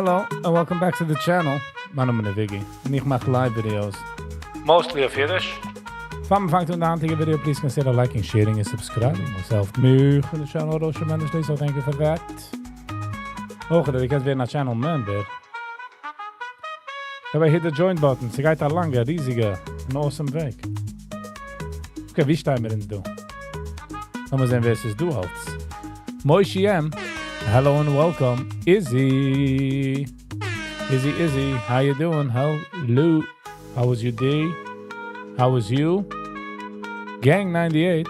Hello and welcome back to the channel. מיין נאמען איז Viggy און איך מאך live videos. Mostly אויף אידיש. פאר מען פאנגט אן די היינטיגע video, please consider liking, sharing און subscribing. דאס העלפט מיר און די channel ארויס tremendously, so thank you for that. אויך דו קענסט ווערן א channel member. אבער hit the join button, ס'גייט א לאנגע, ריזיגע, אן awesome וועג. Okay, ווי שטייען מיר אונז דא? לאמיר זען ווער ס'איז דא אלץ. Moishi M, hello and welcome. Izzy. Izzy, Izzy, how you doing? Hello. How was your day? How was you? Gang 98.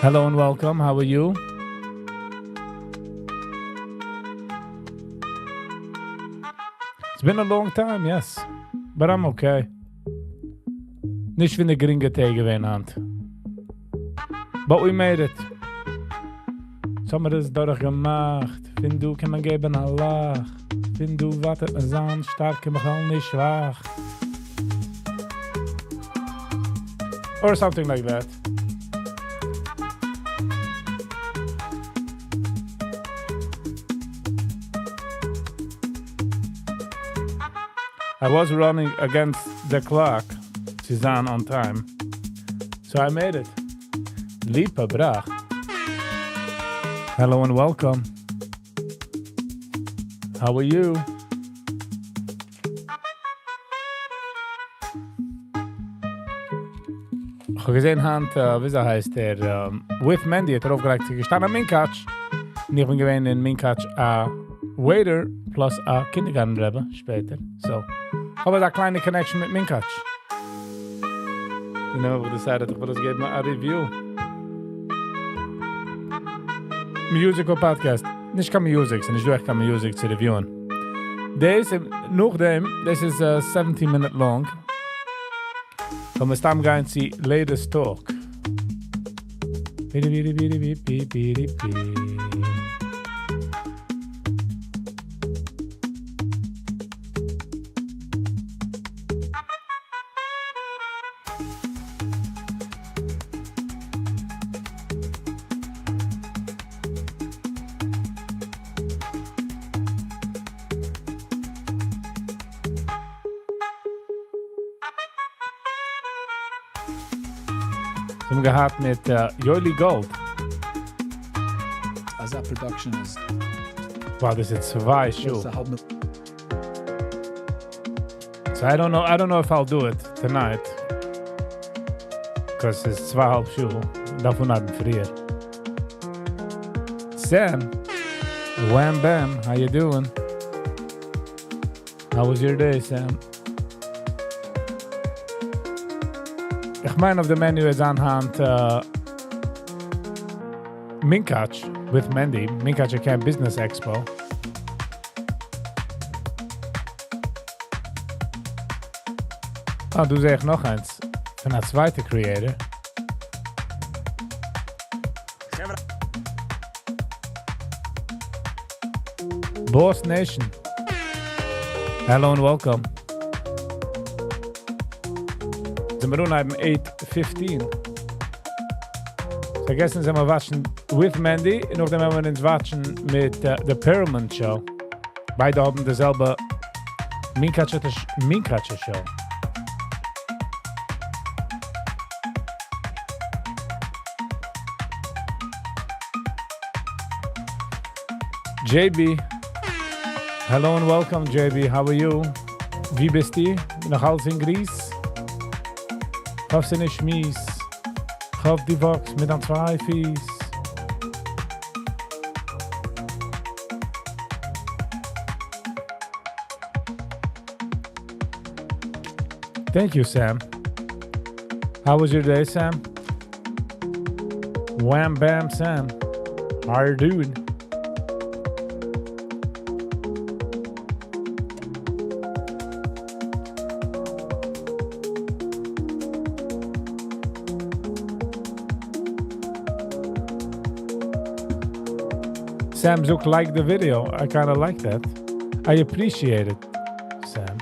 Hello and welcome. How are you? It's been a long time, yes. But I'm okay. נישט פון די גרינגע טעג געווען היינט. But we made it. ס'האמיר עס דורכגעמאכט. פון דא קען מען געבן א לאך. פון דא ווארטעט מען זיין שטארק און בכלל נישט שוואך. Or something like that. I was running against the clock צו זיין on time. So I made it. Lipa Brach. Hello and welcome. How are you? איך האב געזען היינט, ווי הייסט ער, with Mandy האט ער ארויפגעלייגט, זיך געשטאנען אין מונקאטש. און איך בין געווען אין מונקאטש א waiter plus א kindergarten רבי שפעטער. So, האב איך א קליינע connection מיט מונקאטש. און דאן האב איך decided, איך וויל עס געבן א review. Musical podcast. נישט קיין music, ס'איז נישט דא עכט קיין music צו review ען. דאס, נאכדעם, דאס איז 17 minute long. וועלן מיר סתם גיין צו latest talk. בידי בידי בידי בידי בידי בידי. מיר האבן געהאט מיט Yoely Gold. אזא production איז Wow, דאס איז צוויי שעה. דאס איז א האלבע So I don't know, I don't know if I'll do it tonight. Because it's צוויי האלב שעה. דארף מען האבן פריער. Sam, wham bam, how you doing? How was your day, Sam? איך מיין אויף די menu איז היינט Minkach with Mendy, Minkach Camp Business Expo. אה, דא זע איך נאך איינס פון א צווייטע creator. חברה. Boss Nation. Hello and welcome. זענען מיר אנהייבן 8:15. פארגעסן זענען מיר watch ן with Mandy און נאכדעם וועלן מיר אונז watch ן מיט The Perelman Show. ביידע האבן די זעלבע מונקאטשער show. JB. Hello and welcome, JB. How are you? ווי ביסטו? נאך אלץ אין Greece? האף ס'איז נישט מיאוס. האף דו walk סט מיט דיין צוויי פיס. Thank you, Sam. How was your day, Sam? Wham bam, Sam. How are you doing? Sam Zook liked the video. I kind of like that. I appreciate it, Sam.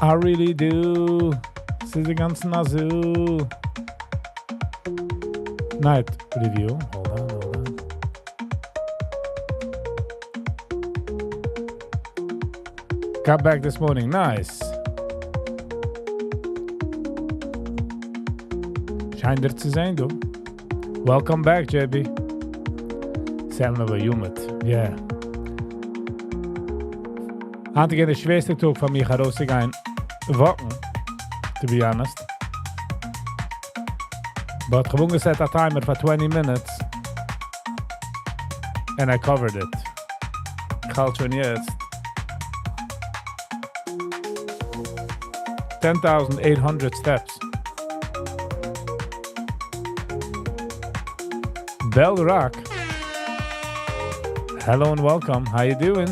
I really do. ס'איז די גאנצע אזוי. Night review. Hold on, hold on. Got back this morning. Nice. שיין דיר צו זען, דו. Welcome back, JB. Sam never humid. Yeah. היינט געווען דער שווערסטע טאג פאר מיר ארויסצוגיין walk ן, to be honest. But כ'האב גע set a timer for 20 minutes and I covered it. איך האלט שוין יעצט 10,800 steps. Bell Rock. Hello and welcome. How you doing?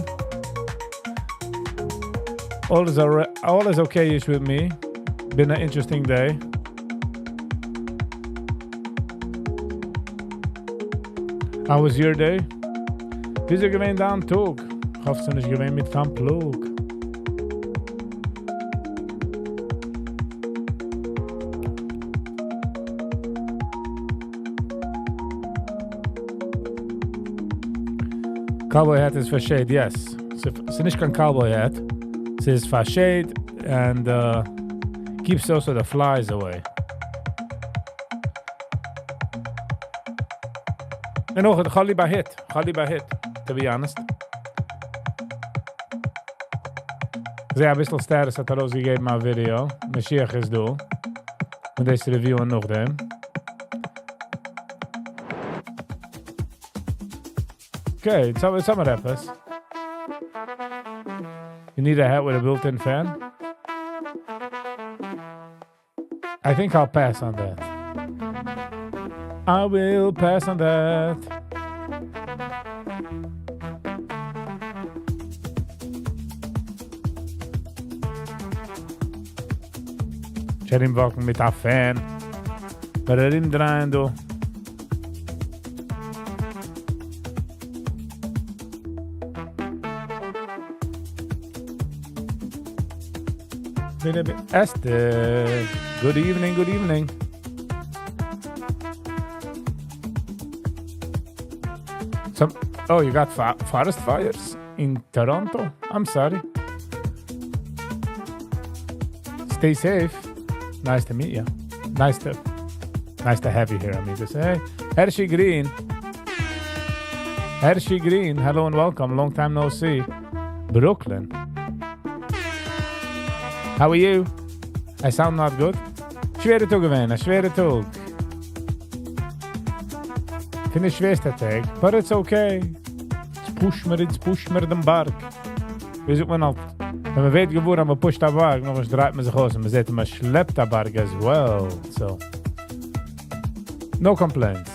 All is okay with me. Been an interesting day. How was your day? ווי איז געווען דיין טאג? האף ס'איז נישט געווען מיט קיין פלאג. Cowboy hat איז for shade, yes. ס'איז נישט קיין cowboy hat. ס'איז for shade and keeps also the flies away. און אויך, כ'האב ליב א hat. כ'האב ליב א hat, to be honest. זע א ביסל Status האט ארויסגעגעבן א video. משיח איז דא. און דאס review ען נאכדעם. Okay, it's some עפעס. You need a hat with a built-in fan? I think I'll pass on that. I will pass on that. ארום walk ן מיט א fan. ארומדרייען, דו. Esther, good evening, good evening. Some, oh, you got forest fires in Toronto? I'm sorry. Stay safe. Nice to meet you. Nice to have you here, I mean to say. Hershey Green. Hershey Green, hello and welcome. Long time no see. Brooklyn. How are you? I sound not good. שווערע טאג געווען, א שווערע טאג. פון די שווערסטע טעג, but it's okay. יעצט push מיר, יעצט push מיר דעם בארג. ווי זאגט מען אלץ? ווען מען ווערט געוואר, אז מען push ט א בארג, נאך דרייט מען זיך אויס און מען זעט, מען שלעפט א בארג as well. So, no complaints.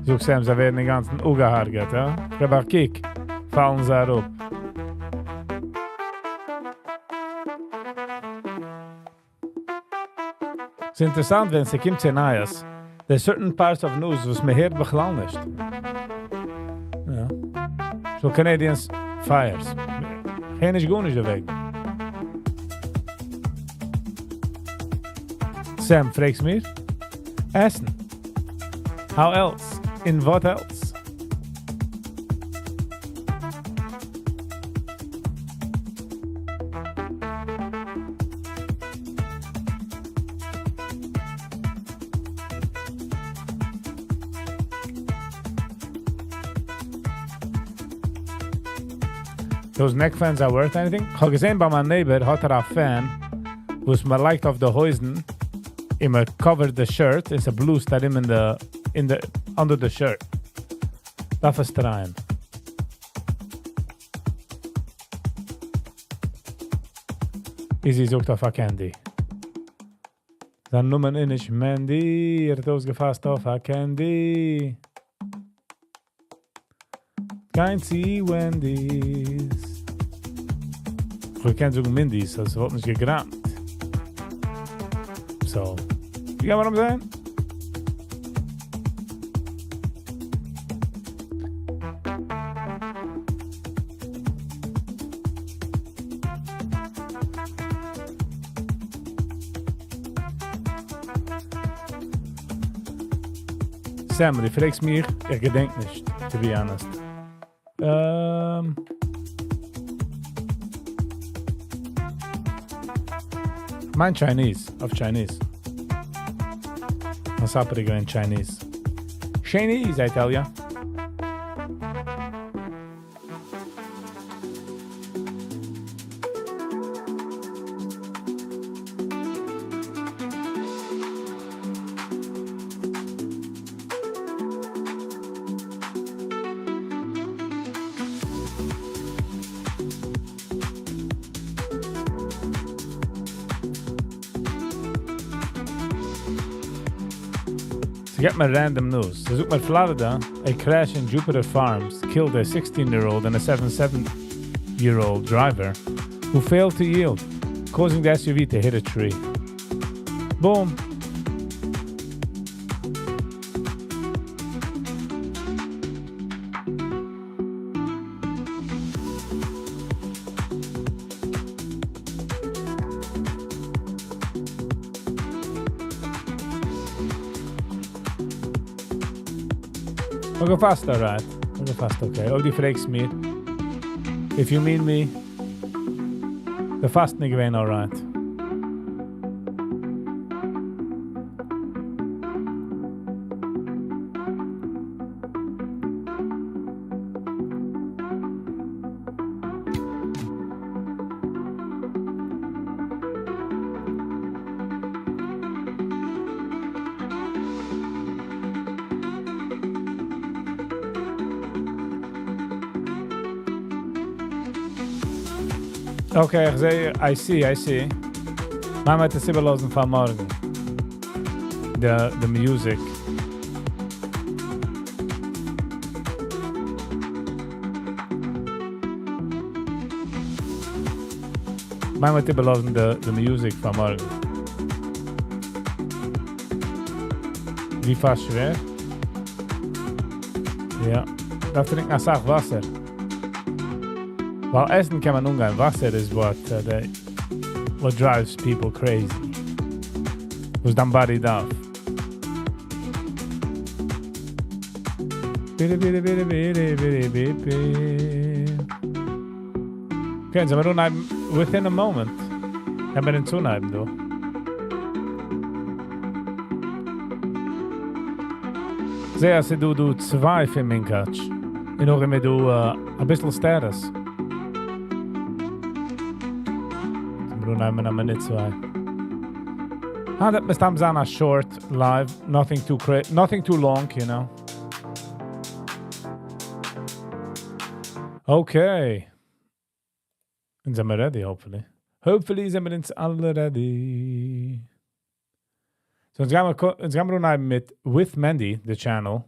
זאג Sam, זיי ווערן אינגאנצן אפגעהרגעט, הא? גיב א קוק, פאלן זיי אראפ. ס'איז אינטערעסאנט, ווען ס'קומט צו נייעס. There's certain parts of news וואס מען הערט בכלל נישט. יא. So Canadians fires. קיינער נישט גארנישט דערוועגן. Sam, פרעגסט מיר? עסן. How else? In what else? Those neck fans are worth anything? כ'האב געזען ביי מיין neighbor האט ער א fan וואס מען לייגט אויף די הויזן און מען cover ט די shirt און ס'בלאזט ארום אין די under the shirt. דארף עס try ען. Izzy זאגט אויף א candy. זיין נאמען איז נישט Mandy, ער האט אויסגעפאסט אויף א candy. גיין צו Wendy's. איך קען זאגן Mindy's, דאס וואלט נישט געגראמט. So, you get what I'm saying? Sam, דו פרעגסט מיך, איך געדענק נישט, to be honest. מיין Chinese, אויף Chinese. מיין supper איז געווען Chinese. Chinese, I tell ya. ס'געט מיר random news. ס'זאגט מיר Florida, a crash in Jupiter Farms killed a 16-year-old and a 77-year-old driver who failed to yield, causing the SUV to hit a tree. Boom. געפאסט, alright. געפאסט, okay. אויב דו פרעגסט מיר, if you mean me, די פאסטן איז געווען alright. Okay, איך זע, I see, I see. מאמע וועט עס איבערלאזן פאר מארגן. The music. מאמע וועט איבערלאזן the music פאר מארגן. ווי פאסט שווער? יא. דארף טרינקען א סאך וואסער. ווייל עסן קען מען אנגיין. וואסער איז what drives people crazy. וואס דיין body דארף. ביטע, ביטע, ביטע, ביטע, ביטע, ביטע. Okay, זעמיר אנהייבן within a moment. האבן מיר אונז אנהייבן דא. זע, אז דו דו צוויי פון מונקאטש. און נאך אימער דו א ביסל status. זעמיר אנהייבן א מינוט צוויי. אה, דאס מסתם זיין א short live, nothing too long. Okay. אונז זעמיר ready, hopefully. Hopefully זעמיר אונז אלע ready. So, אונז גיימיר אנהייבן מיט With Mendy, the channel.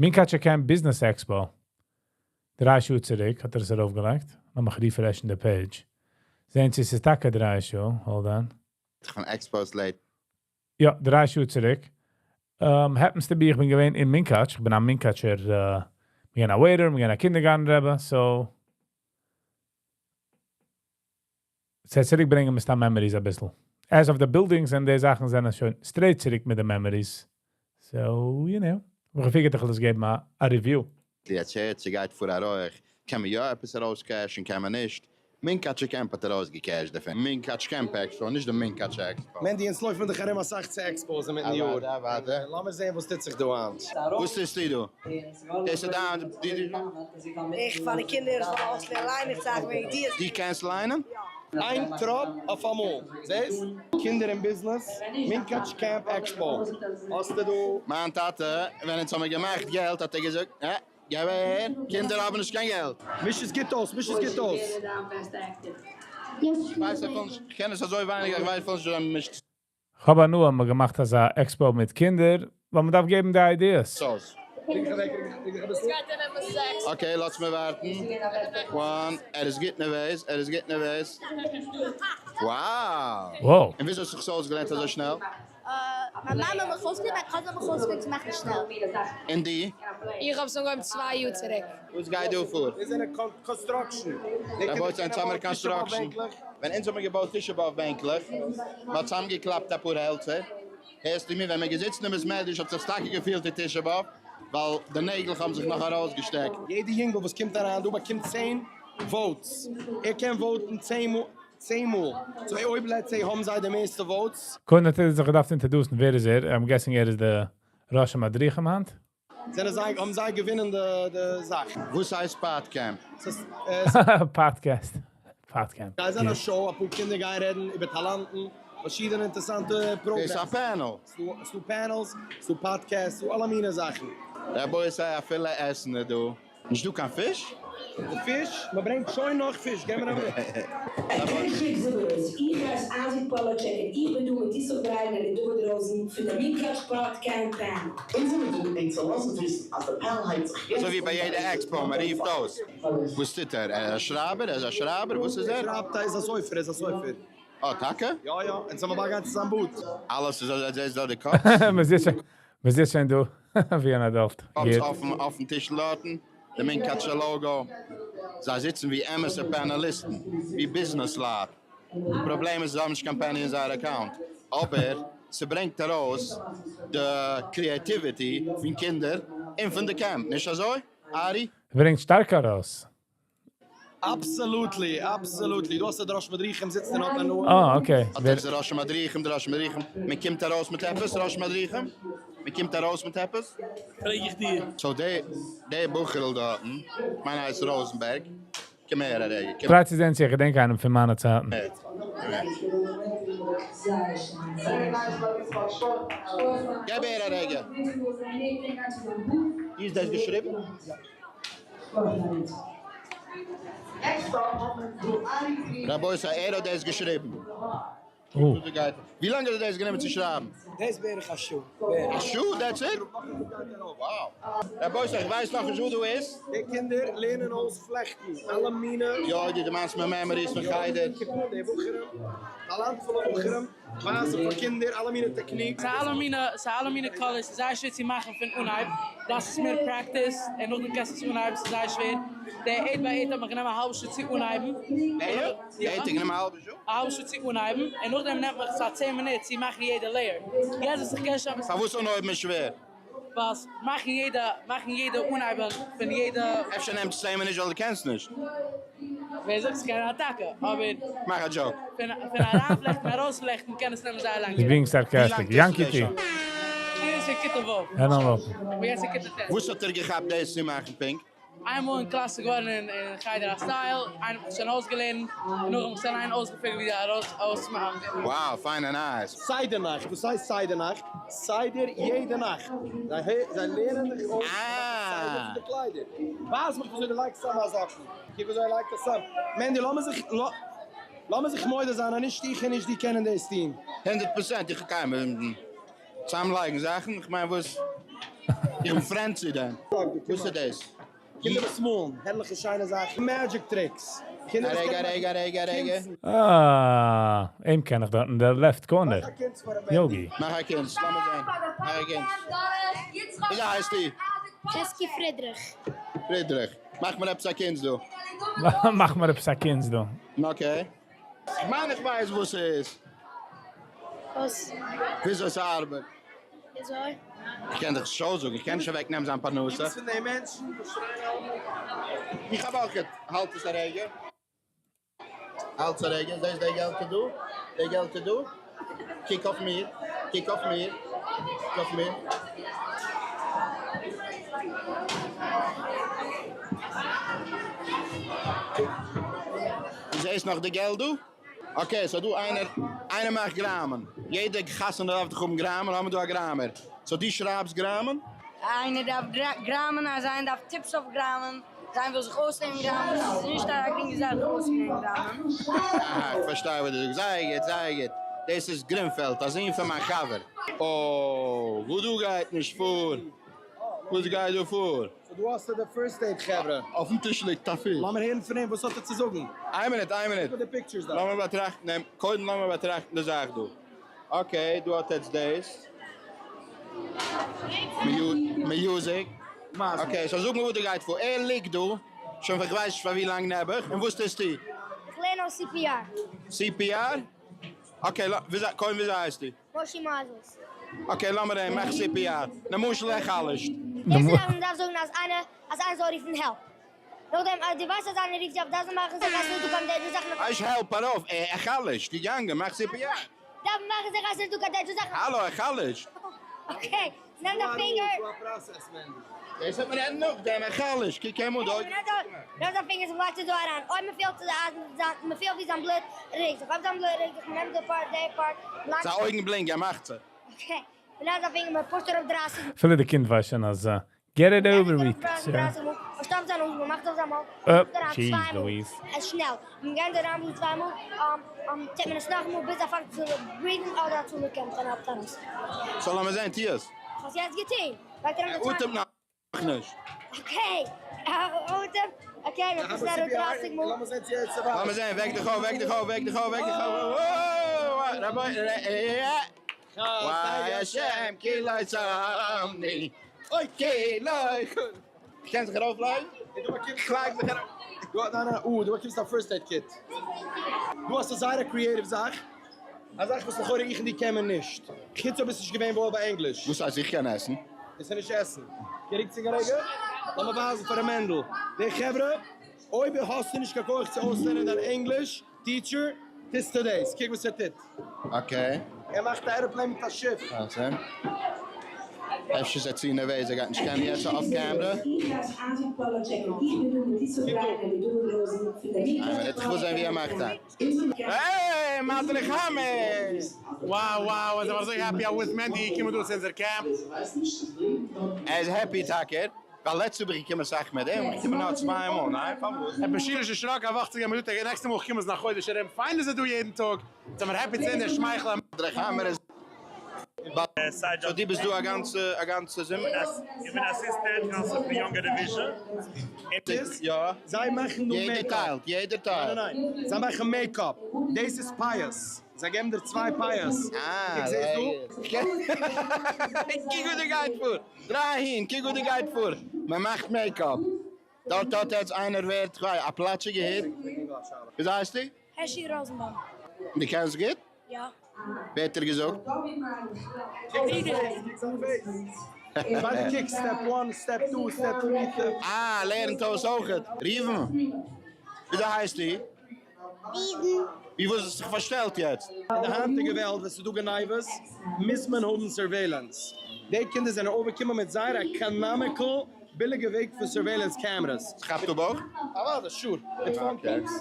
Munkatcher Camp Business Expo. 3 שעה צוריק האט ער עס ארויפגעלייגט. לאמיך refresh ן די page. זען צי ס'איז טאקע 3 שעה. Hold on. פון Expos late. יא, 3 שעה צוריק. Happens to be, איך בין געווען אין מונקאטש. איך בין א מונקאטשער, מיר געווען א waiter, מיר געווען א kindergarten רבי, so ס'וועט צוריקברענגען מסתם memories א ביסל. As of the buildings און די זאכן זענען שוין straight צוריק מיט די memories. So. איך figure איך וועל עס געבן א review. דערציילט, ס'גייט פאר א רויך, קען מען יא עפעס ארויסקעשן, קען מען נישט. מונקאטשער camp האט ארויסגעקעשט דערפון. מונקאטש Camp Expo, נישט די מונקאטש Expo. מענדי, אונז לויפן מיר דאך ארום אסאך צו expos אינמיטן יאר. אוודאי, אוודאי. לאמיר זען, וואס טוט זיך דא היינט. וואס איז די דא? דאס איז דא, די, איך פאר די קינדער זאלן אויסלערנען ליינען, איך זאג וועגן די. די קענסט ליינען? איין טראפ אויף אמאל. זעסט? קינדער אין business, מונקאטש Camp Expo. האסטו דא? מיין טאטע, ווען אונז האבן געמאכט געלט, האט ער געזאגט, גיב אהער, קינדער האבן נישט קיין געלט. מיש עס גוט אויס, מיש עס גוט אויס. איך ווייס אפילו נישט, איך קען עס אזוי ווייניג, איך ווייס אפילו נישט ווי מען מישט איך האב נאר אמאל געמאכט אזא expo מיט קינדער, ווייל מען דארף געבן די ideas. עס אויס. Okay, לאז מיר ווארטן. One, ער איז גוט נערוועז, ער איז גוט נערוועז. Wow. Wow. און וויאזוי האסטו זיך אזוי אויסגעלערנט אזוי שנעל? מיין מאמע האט מיך אויסגעלערנט, מיין cousin האט מיך אויסגעלערנט צו מאכן שנעל. און די? איך האב עס אנגעהויבן 2 יאר צוריק. וואס גייט דא פאר? מיר זענען construction. רבותי, אונז האמיר construction. ווען אונז האבן געבויט תשעה באב בענקלעך, מען האט צוזאמגעקלאפט אפאר העלצער. הערסטו מיר, ווען מען געזיצן אין בית מדרש האט זיך טאקע געפילט די תשעה באב, ווייל די נעגל האבן זיך נאך ארויסגעשטעקט. יעדער יונגל וואס קומט אריין דא באקומט 10 votes. ער קען vote ן 10 מאל. 10 מאל. So אויב let's say האבן זיי די מערסטע votes, קודם האט ער זיך געדארפט introduce ן, ווער איז ער? I'm guessing ער איז דער ראש המדריכים היינט. זענען זיי, האבן זיי געווינען די זאך. וואס הייסט PodCamp? ס'איז, Podcast. Podcamp. גייט זיין א show, א פאר קינדער גייען רעדן איבער טאלאנטן, פארשידענע אינטערעסאנטע דאס איז א programs. panel. ס'דא panels, ס'דא podcasts, ס'דא אלע מיני זאכן. רבותי, אפילו עסן איז דא. נישט דא קיין פיש? די פיש, מען ברענגט שוין נאך פיש, גיב מיר א מינוט. איך הייס אזי פאלאטשעק און איך בין דא מיט יצחק בריינער און דוד ראזן פון דער מונקאטש PodCamp Panel. אונז זענען דא ענק צו לאזן וויסן אז דער panel הייבט זיך יעצט אזוי ווי ביי יעדע expo, מען רופט אויס. וואס טוט ער? ער איז א שרייבער? ער איז א שרייבער? וואס איז ער? שרייבט, ער איז א סופר, ער איז א סופר. אה, טאקע? יא, אונז האבן באגאנצן זיין booth. אלעס איז אזוי, איז דא די cups. מען זעט שוין דא ווי אן adult. Cups גייט. אויפן טיש דארטן. דער מונקאטשער logo. זיי זיצן ווי אמת'ע פאנעליסטן, ווי business לייט. דער פראבלעם איז, זיי האבן נישט קיין penny אין זייער account. אבער ס'ברענגט ארויס די creativity פון קינדער און פון די camp. נישט אזוי, ארי? ברענגט שטארק ארויס. Absolutely, absolutely. דו האסט דער ראש מדריכים זיצט אין האט נאר. אה, okay. האט ווער, ער ראש מדריכים, דער ראש מדריכים. מען קומט ארויס מיט עפעס, ראש מדריכים? מען קומט ארויס מיט עפעס? פרעג איך דיר. So, דער בחור'ל דארט, מיין הייסט ראזנבערג. קום אהער, א רגע, קום try צו זען, צו איך געדענק איינעם פון מיינע צייטן. אהער. קום אהער. זייער שיין, זייער שיין. גיב אהער א רגע. ווי איז דאס געשריבן? Perfect. רבותי, ער האט דאס געשריבן. Oh. ווי לאנג האט ער דאס גענומען צו שרייבן? דאס בערך א שעה. א שעה, that's it? Wow. רבותי, איך ווייס נאך נישט וואו דא איז. די קינדער לערנען אויס פלעכטן, אלע מיני. יא, די דערמאנסט מיר memories פון חדר. די בחורים, טאלאנטפולע בחורים, ווייזן פאר קינדער, אלע מיני techniques. ס'איז אלע מיני colors, ס'איז זייער שווער צו מאכן פון אנהייב. דאס איז מער practice, און נאכדעם קענסטו עס אנהייבן, ס'איז זייער שווער. דער 8 by 8 האט מיך גענומען א האלבע שעה צו אנהייבן. דער? דער האט גענומען א האלבע שעה? א האלבע שעה צו אנהייבן, און נאכדעם נעמט מיך עס א 10 מינוט צו מאכן יעדע layer. יעצט איז איך קען שוין פארוואס אנהויבן איז שווער? וואס מאכן יעדע אנהייבן פון יעדע אפשר נעמט עס 10 מינוט, ווייל דו קענסט נישט. ווער זאגט ס'קען א טאקע, אבער מאך א joke. פון אריינפלעכטן, ארויספלעכטן קען עס נעמען זייער לאנג. He's being sarcastic. ווי לאנג Yankee טוסטו T. דאס שוין? דאס איז כיתה ו'. Hello, welcome. אבער יעצט איז כיתה ט'. וואס האט דיר געכאפט דאס צו מאכן, פונקט? איינמאל אין קלאס געווארן אין חדר א style, איינער האט שוין אויסגעלערנט, און נאכדעם איז אליין אויסגע figure ט ווי די ארויס אויסמאכן. Wow, פיין and nice. סדר נאכט, וואס הייסט סדר נאכט? סדר יעדע נאכט. זיי לערנען זיך אויס אה. סדר פון די קליידער. ווייז מיך וויאזוי דו לייגסט צאם א זאקן. קוק וויאזוי ער לייגט עס צאם. מענדי, לאמיר זיך מודה זיין, אז נישט איך און נישט דו קענען דאס טון. 100%, איך קען צוזאמלייגן זאכן, איך מיין וואס, איך בין friend צו דעם. וואס איז דאס? קינדער וואס מאלן, הערליכע שיינע זאכן, magic tricks. קינדער וואס רגע, קענען רגע, רגע, רגע. קונצן. אה, אים קען איך דארט אין דער left corner. מאך א קונץ פאר א מענדי. Yogi. מאך א קונץ, לאמיר זען. מאך א קונץ. ווי הייסט די? חזקי פרידריך. פרידריך. מאך מיר עפעס א קונץ דא. מאך מיר עפעס א קונץ דא. Okay. איך מיין, איך ווייס, וואס עס איז. וואס? וויאזוי עס ארבעט. וויאזוי? איך קען דיך שוין זאגן, איך קען נישט אוועק נעמען זיין פרנסה. פון די מענטשן וואס שרייען אלעמאל. איך האב אויך האלט עס א רגע. האלט עס א רגע, זעסט די געלטער דא? די געלטער דא? קוק אויף מיר, קוק אויף מיר, קוק אויף מיר. דו זעסט נאך די געלט דא? Okay, so דא איינער, איינער מאכט גראמען. יעדע חתונה דארף דאך האבן גראמען, האבן מיר דא א גראמער. So דו שרייבסט גראמען? איינער דארף גראמען, אז איינער דארף tips אויף גראמען, אז איינער וויל זיך אויסלערנען גראמען, עס איז נישט א גרינגע זאך זיך אויסצולערנען גראמען. אהא, איך פארשטיי וואס דו זאגסט. זייער גוט, זייער גוט. דאס איז גרינפעלד, א זון פון מיין חבר. אוי, וואס דא גייט נישט פאר? וואס גייט דא פאר? So דא האסטו די first aid חברה. אויפן טיש ליגט א פיש. לאמיר הערן פון אים וואס האט ער צו זאגן. איין מינוט, איין מינוט. קוק אויף די pictures דארט. לאמיר באטראכטן דעם, קודם לאמיר באטראכטן די זאך דא. Okay, דא האט עטץ דאס. Music. Okay, so זאג מיר וואס דא גייט פאר. ער ליגט דא, שוין פאר כ'ווייס נישט פאר ווי לאנג נעבעך, און וואס טוסטו? איך לערן אויס CPR. CPR? Okay, קודם וויאזוי הייסטו? מושי מייזעלס. Okay, לאמיר זען, מאך CPR. למשל איך חלש'ט. די ערשטע זאך וואס מ'דארף זאגן אז איינער אז איינער זאל רופן help. נאכדעם אז דו ווייסט אז איינער רופט help דארף מען מאכן זיכער אז ס'נישט דא קיין danger זאכן. הייסט help ארויף, ער חלש'ט, געגאנגען, מאך CPR. דארף מען מאכן זיכער אז ס'נישט דא קיין danger זאכן. האלא, ער חלש'ט. Okay, נעם דיין פינגער. דאס וועט מען רעדן נאכדעם, ער חלש'ט, קוק אים אן די אויגן. נעם דיין פינגערס און לייג עס דא אריין, אויב מ'פילט מ'פילט ווי זיין בלוט רעגט זיך, אויב זיין בלוט רעגט זיך, מ'נעמט די part די part, מ'לייגט. זיין אויגן בלינקען, ער מאכט זיך. Okay, מ'נעמט זיין פינגער, מ'פושט אראפ 30. אפילו די קינד ווייסט שוין אז get it over with, sir. מ'שטאפט זיין אויגן, מ'מאכט אויף זיין מויל, מ'פושט אריין Jeez צוויי מאל, Louise. עס שנעל, מ'גייט אריין צוויי מאל, טוט מען עס נאכאמאל ביז ער פאנגט צו breathe ן אדער הצלה קומט און העלפט ארויס. So לאמיר זען, טו עס. כ'האב עס יעצט געטון. לייגט אריין די ער צוויי. אטעמט נאכנישט. Okay, ער אטעמט, okay, מ'פושט אראפ 30 מאל. לאמיר זען צו ער survive ט. לאמיר זען, וועק דיך אויף, וועק דיך אויף, וועק דיך אויף, וועק דיך אויף. רבותי, וואי השם כי לא שמני, אוי כי לא, קענסט זיך ארויפלייגן? כ'לייג זיך ארויף. דו ניין ניין, אה, דו באקומסט א first aid kit. דו האסט א זייער א creative זאך, א זאך וואס לכאורה איך און דו קען מען נישט, חוץ אויב ביסט נישט געווען וואויל ביי ענגליש. וואס הייסט איך קען עסן? דאס איז נישט עסן. גערוקט זיך א רגע, לאמיר ווייזן פאר ר' מענדל. די חברה, אויב האסטו נישט קיין כח צו אויסלערנען דיין ענגליש teacher, טוסטו דאס. קוק וואס ער טוט. Okay. ער מאכט א airplane מיט א שיף. ווארט. אפשר איז ער צו נערוועז, ער גייט נישט קענען יעצט off camera. איך וויל זען ווי ער מאכט דאס. Hey, מדריך המר! Wow, wow, איך בין אזוי happy with מענדי, קומען דא צו אונזער camp. ער איז happy טאקע, ווייל לעצטע וואך געקומען אסאך מיט אים, איך קום נאר צוויי מאל, ניין? פארוואס? ער האט מיר דערשראקן א וואך צו גיין, מיר זאגט ער, נעקסטע מאל איך קום איז נאך חודש ארום, פיין איז ער דא יעדן טאג, זעמיר happy צו זען דער שמייכל. מדריך המר איז so דו ביסט דא א גאנצע א גאנצע זומער? איך בין assistant counselor פון יונגע division. יא. זיי מאכן דא יעדער makeup. טיילט, יעדער טיילט. ניין ניין ניין, זיי מאכן makeup. דאס איז פיאות. זיי געבן דיר צוויי פיאות. אה, קוק זעסט דא? קוק וואס דא גייט פאר. דריי אהין, קוק וואס דא גייט פאר. מען מאכט makeup. דארט האט יעצט איינער ווערט כ'ווייס א פלאטשיגע היט. וויאזוי הייסטו? הערשי ראזענבוים. דו קענסט גוט? יא. ווער האט דיר געזאגט? ווארט קוק, step one, step two, step three, step. אה, לערנט אויס אויכעט. ראובן, וויאזוי הייסטו? ראובן. ווי וואס האסט זיך פארשטעלט יעצט? אין די היינטיגע וועלט ווען ס'איז דא גניבות, מוז מען האבן surveillance. די קינדער זענען אויפגעקומען מיט זייער economical ביליגע וועג פון surveillance cameras. כאפט אפ אויך? אוודאי, sure. מיט phone calls.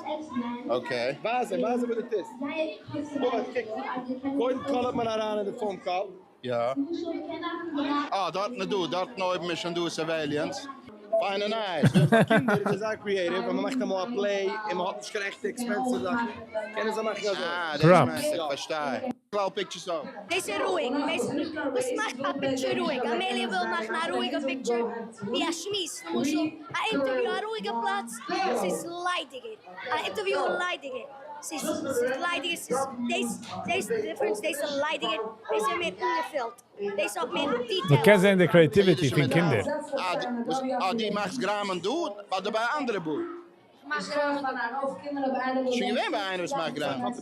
Okay. ווייז אים, ווייז אים וואס דו טוסט. דא, קוק. קודם call ט מען אריין אין די phone call. יא. אה, דארטן איז דא, דארטן אויבן איז שוין דא surveillance. פיינע נייעס. פאר קינדער איז עס זייער creative, ווען מען מאכט אמאל א play און מען האט נישט קיין עכטע expensive זאכן, קענען זיי מאכן אזוי. אה, דאס Props. מיינסטו, איך פארשטיי. כלל pictures אויך. דאס איז רואיג. וואס מאכט א picture רואיג? אמעליע וויל מאכן א רואיגע picture, ווי א שמועס, למשל א interview, א רואיגע פלאץ, ס'איז ליידיגער. א interview איז ליידיגער. ס'איז ליידיגער, ס'איז דאס, דאס איז די difference, דאס איז ליידיגער, דאס איז מער אנגעפילט, דאס האט מער details. מ'קען זען די creativity פון קינדער. אה, דו מאכסט גראמען דא אדער ביי א אנדערע booth? מאכט גראמען. שוין געווען ביי איינער וואס מאכט גראמען.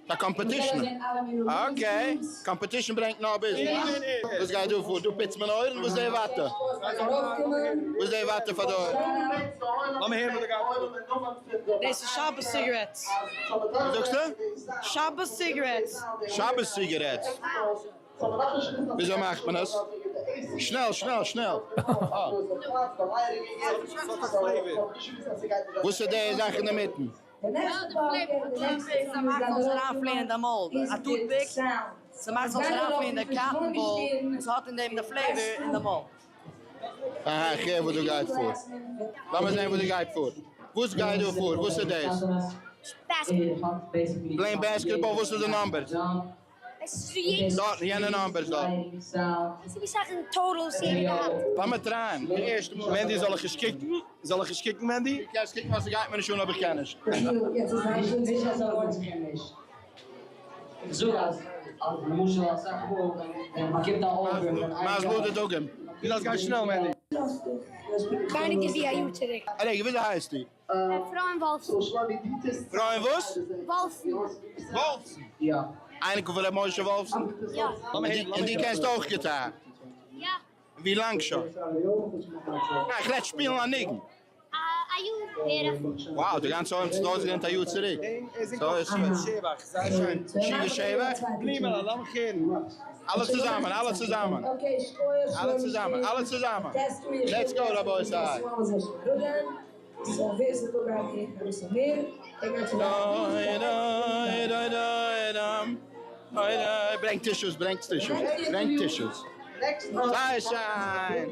א competition. Okay, competition ברענגט נאר business. וואס גייט דא פאר? דא פוצט מען אויערן? וואס איז די וואטע? וואס איז די וואטע פאר די אויערן? לאמיר הערן וואס דא גייט פאר. דאס איז שבת cigarettes. וואס זאגסטו? שבת cigarettes. שבת cigarettes. וויאזוי מאכט מען עס? שנעל, שנעל, שנעל. וואס איז די זאך אינדערמיטן? ס'מאכט זאל אריינפליען אין די מויל. א toothpick. ס'מאכט זאל אריינפליען די cotton ball. ס'האט אין דעם די flavor אין די מויל. אהא, איך הער וואס דא גייט פאר. לאמיר זען וואס דא גייט פאר. וואס גייט דא פאר? וואס איז דאס? Basketball. Plain basketball, וואס איז די numbers? דארטן, יענע numbers דארט. ווי סאך אין total ס'יעדער געהאט? לאמיר טרייען, די ערשטע מאל. מענדי זאל איך נישט קוקן? זאל איך נישט קוקן מענדי? דו קענסט קוקן ווייל ס'גייט מיר נישט אן אויב איך קען נישט. מזל די דגים. דו דארפסט גיין שנעל מענדי. ווייניגער ווי א יאר צוריק. א רגע, וויאזוי הייסטו? אפרים וואלפסאן. אפרים וואס? וואלפסאן. וואלפסאן? אייניקל פון ר' משה וואלפסאן? יא. און דו קענסט אויך גיטאר? יא. ווי לאנג שוין? ניין, איך רעד שפילן א ניגון. א יאר בערך. Wow, די גאנצע עולם האט זיך אויסגעלערנט א יאר צוריק. סאו איז זייער שיין. שיבה שבח? בלימעלע, לאמיך הערן. אלע צוזאמען, אלע צוזאמען. אלע צוזאמען, אלע צוזאמען. Let's go רבותי. ברענג tissues, ברענג tissues, ברענג tissues. זייער שיין!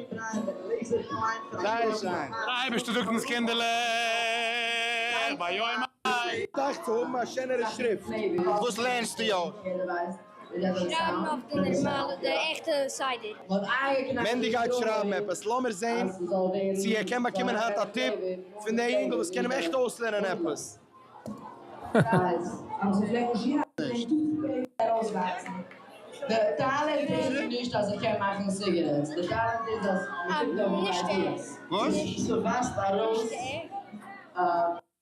זייער שיין! דער אייבערשטער זאגט אונז קינדערלעך ביום ה. טייך צו האבן א שענערע שריפט. וואס לערנסטו יא? שרייבן אויף די נערמאלע, די עכטע סדר. מענדי גייט שרייבן עפעס, לאמיר זעהן צו ער קען באקומען היינט א tip פון די אינגל וואס קען אים עכט אויסלערנען עפעס. נישט ער. וואס? נישט ער.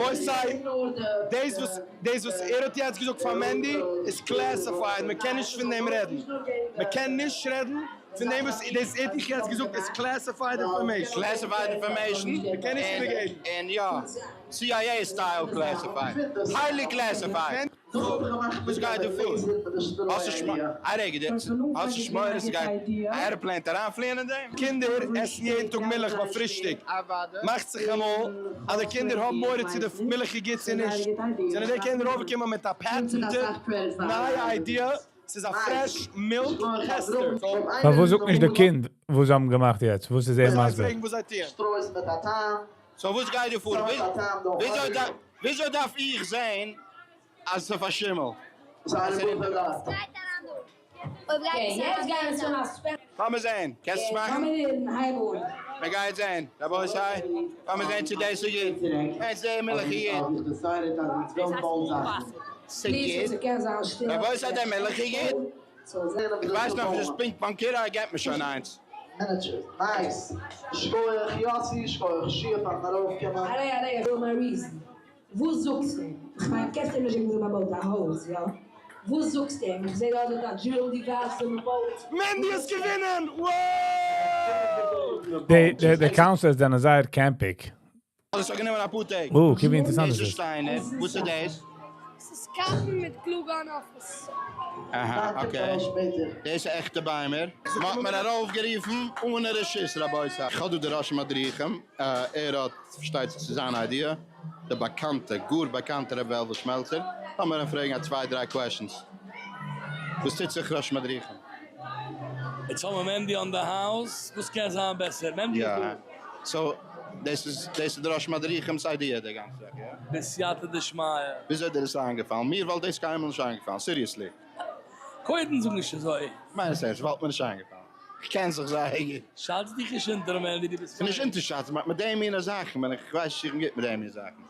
רבותי, דאס וואס דאס וואס ער האט יעצט געזאגט פאר מענדי איז classified, מען קען נישט פון דעם רעדן. מען קען נישט רעדן פון דעם וואס דאס ער האט דיך יעצט געזאגט איז classified information. Classified information. מען קען נישט איבערגעבן. און יא, CIA style classified. Highly classified. וואס גייט דא פאר? האסט נישט מ. א רגע, די האסט נישט מורא ס'גייט א airplane אריינפליען אין דעם? קינדער עסן יעדן טאג מילך ביי פרישטאג. מאכט זיך אמאל אז די קינדער האבן מורא צו די מילך איז גוט צו נישט. זענען די קינדער אויפגעקומען מיט א patented נייע idea, ס'איז א fresh milk tester. פארוואס זאגט נישט די קינד וואס זיי האבן געמאכט יעצט? וואס איז ער מסביר? פרעגן וואס זיי טוען. So וואס גייט דא פאר? וויאזוי דארף איך זען אז ס'איז פארשימלט? לאמיר זען, קענסט עס מאכן? מען גייט זען, רבותי, לאמיר זען צו דאס איז גוט. עס איז מילכיג גוט. ס'גוט. רבותי, די מילך איז גוט. איך ווייס נאך נישט פונקט באנקירא געבט מיר שוין איינס. Nice. שכוח יאסי, שכוח שיע פארן ארויפקומען. וואס זאגסטו? איך מיין קענסט אים נישט זאגן וויאזוי מען בויט א הויז, יא? וואס זאגסטו אים? איך זעה דארט א drill device ווי מען בויט. מענדי האסט געווינען! Wow! די די counselors זענען זייער קעמפיג. דאס האט גענומען אפאר טעג. Oh, ווי אינטערעסאנט דאס דאס איז איז. שטיינער. וואס איז דאס? ס'איז cotton מיט glue gun אויף עס. אהא, okay. דאס איז עכטע ביימער. מ'האט מיר ארויפגערופן אן רשות, רבותי. איך האב דא די ראשי מדריכים. ער האט, פארשטייט זיך, ס'איז זיין idea. דער באקאנטע, גאר באקאנטע ר' וועלוול שמעלצער. לאמיר אים פרעגן א צוויי דריי questions. וואס טוט זיך ראש מדריכים? יעצט האבן מיר מענדי on the house, וואס קען זיין בעסער? מענדי איז דא. So, דאס איז דאס איז די ראש מדריכים'ס idea די גאנצע זאך, יא? בסייעתא דשמיא. וויאזוי איז דיר עס איינגעפאלן? מיר וואלט דאס קיינמאל נישט איינגעפאלן, seriously. קודם זאג נישט אזוי. כ'מיין עס ערנסט, וואלט מיר נישט איינגעפאלן. כ'קען זיך זייער גוט. שאץ דיך נישט אונטער מענדי, דו ביסט ס'איז נישט אונטערשאצן, מיט די מינע זאכן בין איך, כ'ווייס נישט איך בין גוט מיט די מינע זאכן.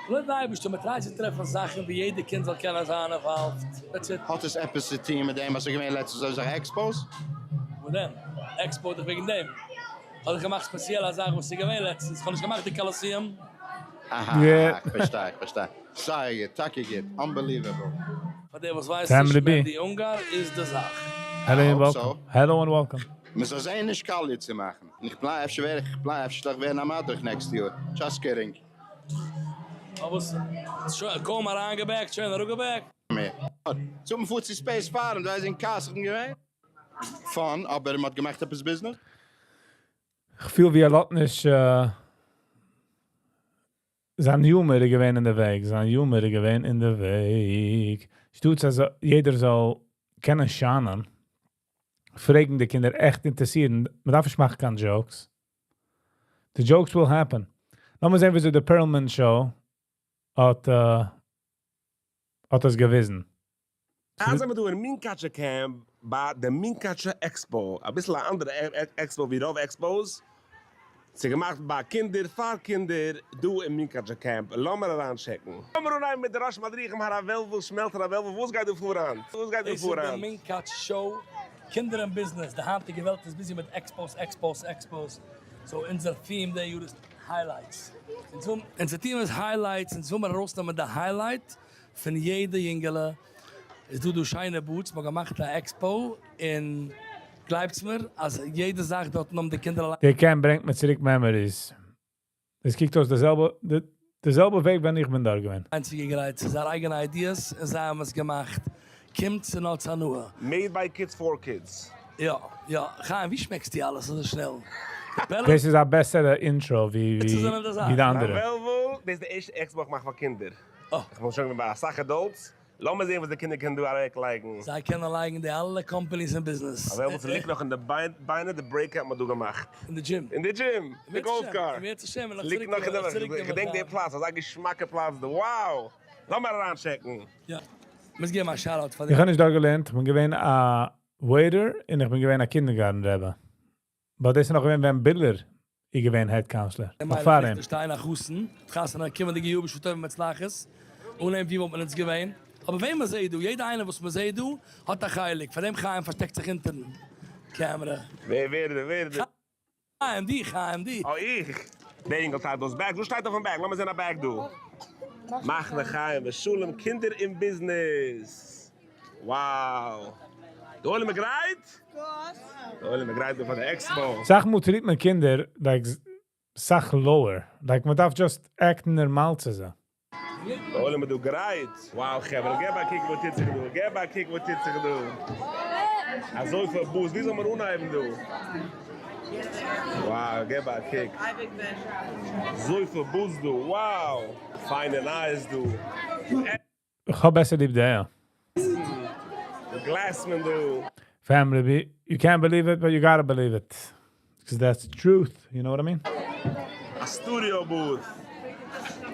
לויט די אייבערשטער, מען טרייט צו טרעפן זאכן ווי יעדע קינד זאל קענען זיין involved, that's it. האט עס עפעס צו טוהן מיט דעם אז ס'איז געווען לעצטנס אזוי סאך expos? וואס דען? Expo דאך וועגן דעם האב איך געמאכט ספעציעל א זאך וואס איז געווען לעצטנס, כ'האב נישט געמאכט די Colosseum. אהא אהא, איך פארשטיי איך פארשטיי. זייער גוט, טאקע גוט, unbelievable. פאר דער וואס ווייסט נישט מענדי אונגאר איז די זאך. Hello and welcome, hello and welcome. מען זאל זעהן נישט קאליע צו מאכן. און איך פלאן אפשר ווער איך איך פלאן אפשר זאל איך ווערן א מדריך next יאר. Just kidding. פארוואס? שוין קוים אריינגעבעקט שוין אראפגעבעקט? מער. צו מ'פארט צו Space Farm, דא איז אין כעס איך בין געווען. Fun, אבער מ'האט געמאכט עפעס business. כ'פיל ווי ער האט נישט זיין humor איז געווען אין די וועג, זיין humor איז געווען אין די וועג. שטאטס אז יעדער זאל קענען shine ען, פרעגן די קינדער עכט אינטערעסירן, מ'דארף נישט מאכן קיין jokes. The jokes will happen. לאמיר זען וויאזוי די Perlman show האט האט עס געוויזן. היינט זעמיר דא אין מונקאטשער camp ביי די מונקאטשער expo, אביסל א אנדערע expo ווי רוב expos, ס'איז געמאכט ביי קינדער פאר קינדער דא אין מונקאטשער camp, לאמיר אריין טשעקן. לאמיר אנהייבן מיט די ראש מדריכים הרב וועלוול שמעלצער הרב וועלוול וואס גייט דא פאר היינט? וואס גייט דא דאס פאר איז די היינט? מונקאטש show, קינדער אין business, די היינטיגע וועלט איז busy מיט expos expos expos, so אונזער theme די יאר איז highlights, אונזער theme איז highlights, אונז וויל מיר ארויסנעמען די highlight פון יעדע יונגעלע, איז דא דא שיינע booths, מ'האט געמאכט א expo, און גלייבטס מיר אז יעדע זאך דארטן האבן די קינדער אליין. די camp ברענגט מיר צוריק memories. עס קוקט אויס די זעלבע די זעלבע וועג ווען איך בין דארט געווען. צוגעגרייט צו זייער אייגענע ideas און זיי האבן עס געמאכט. קומט צו נאר הנאה. Made by kids for kids. יא יא, חיים ווי שמעקסטו אלעס אזוי שנעל? דאס איז א בעסערע intro ווי ווי די אנדערע. וועלוול, דאס איז די ערשטע expo איך מאך פאר קינדער. איך בין שוין געווען ביי אסאך adults, לאמיר זען וואס די קינדער קענען דא אוועקלייגן. זיי קענען לייגן די אלע companies אין business. א וועלוול ס'ליגט נאך אין די ביינער די break האט מען דא געמאכט. אין די דזשים. אין די דזשים! די golf car. ס'ליגט נאך אין די, איך געדענק די פלאץ, אזא געשמאקע פלאץ דא, wow! לאמיר אריינטשעקן. יא. מוז געבן א shout out פאר די. איך האב נישט דארט געלערנט, איך בין געווען א waiter און איך בין געווען א kindergarten רבי. But דאס איז נאך געווען ווען ביללער איז געווען head counselor, נאך פאר אים. שטיין א חתן, חתונה קומענדיגע יאר בשעה טובה ומוצלחת, אן אים ווי וואלט מען אונז געווען? אבער וועם מען זעהט דא, יעדע איינער וואס מען זעהט דא האט א חלק, פאר דעם חיים פארשטעקט זיך אונטערן קעמרע. ווער ווער ווער ווער? חיים די חיים די. אה איך? דער אינגל טיילט אויס bags, וואס שטייט אויפן bag? לאמיר זעהן א bag דא. מחנה חיים ושלום קינדער אין business. Wow! די עולם איז גרייט? די עולם איז גרייט דא פאר די expo. סאך מאל treat מען קינדער like סאך lower, like מען דארף just act ן נערמאל צו זיי. די עולם איז דא גרייט. Wow חברה געב א קוק וואס טוט זיך דא, געב א קוק וואס טוט זיך דא. אזויפיל booths, ווי זאל מען אנהייבן דא? Wow געב א קוק. אזויפיל booths דא, wow. פיינע נייעס דא. איך האב בעסער ליב די. גלעסמען דא. Family, you can't believe it, but you gotta believe it. Because that's the truth, you know what I mean? א studio booth.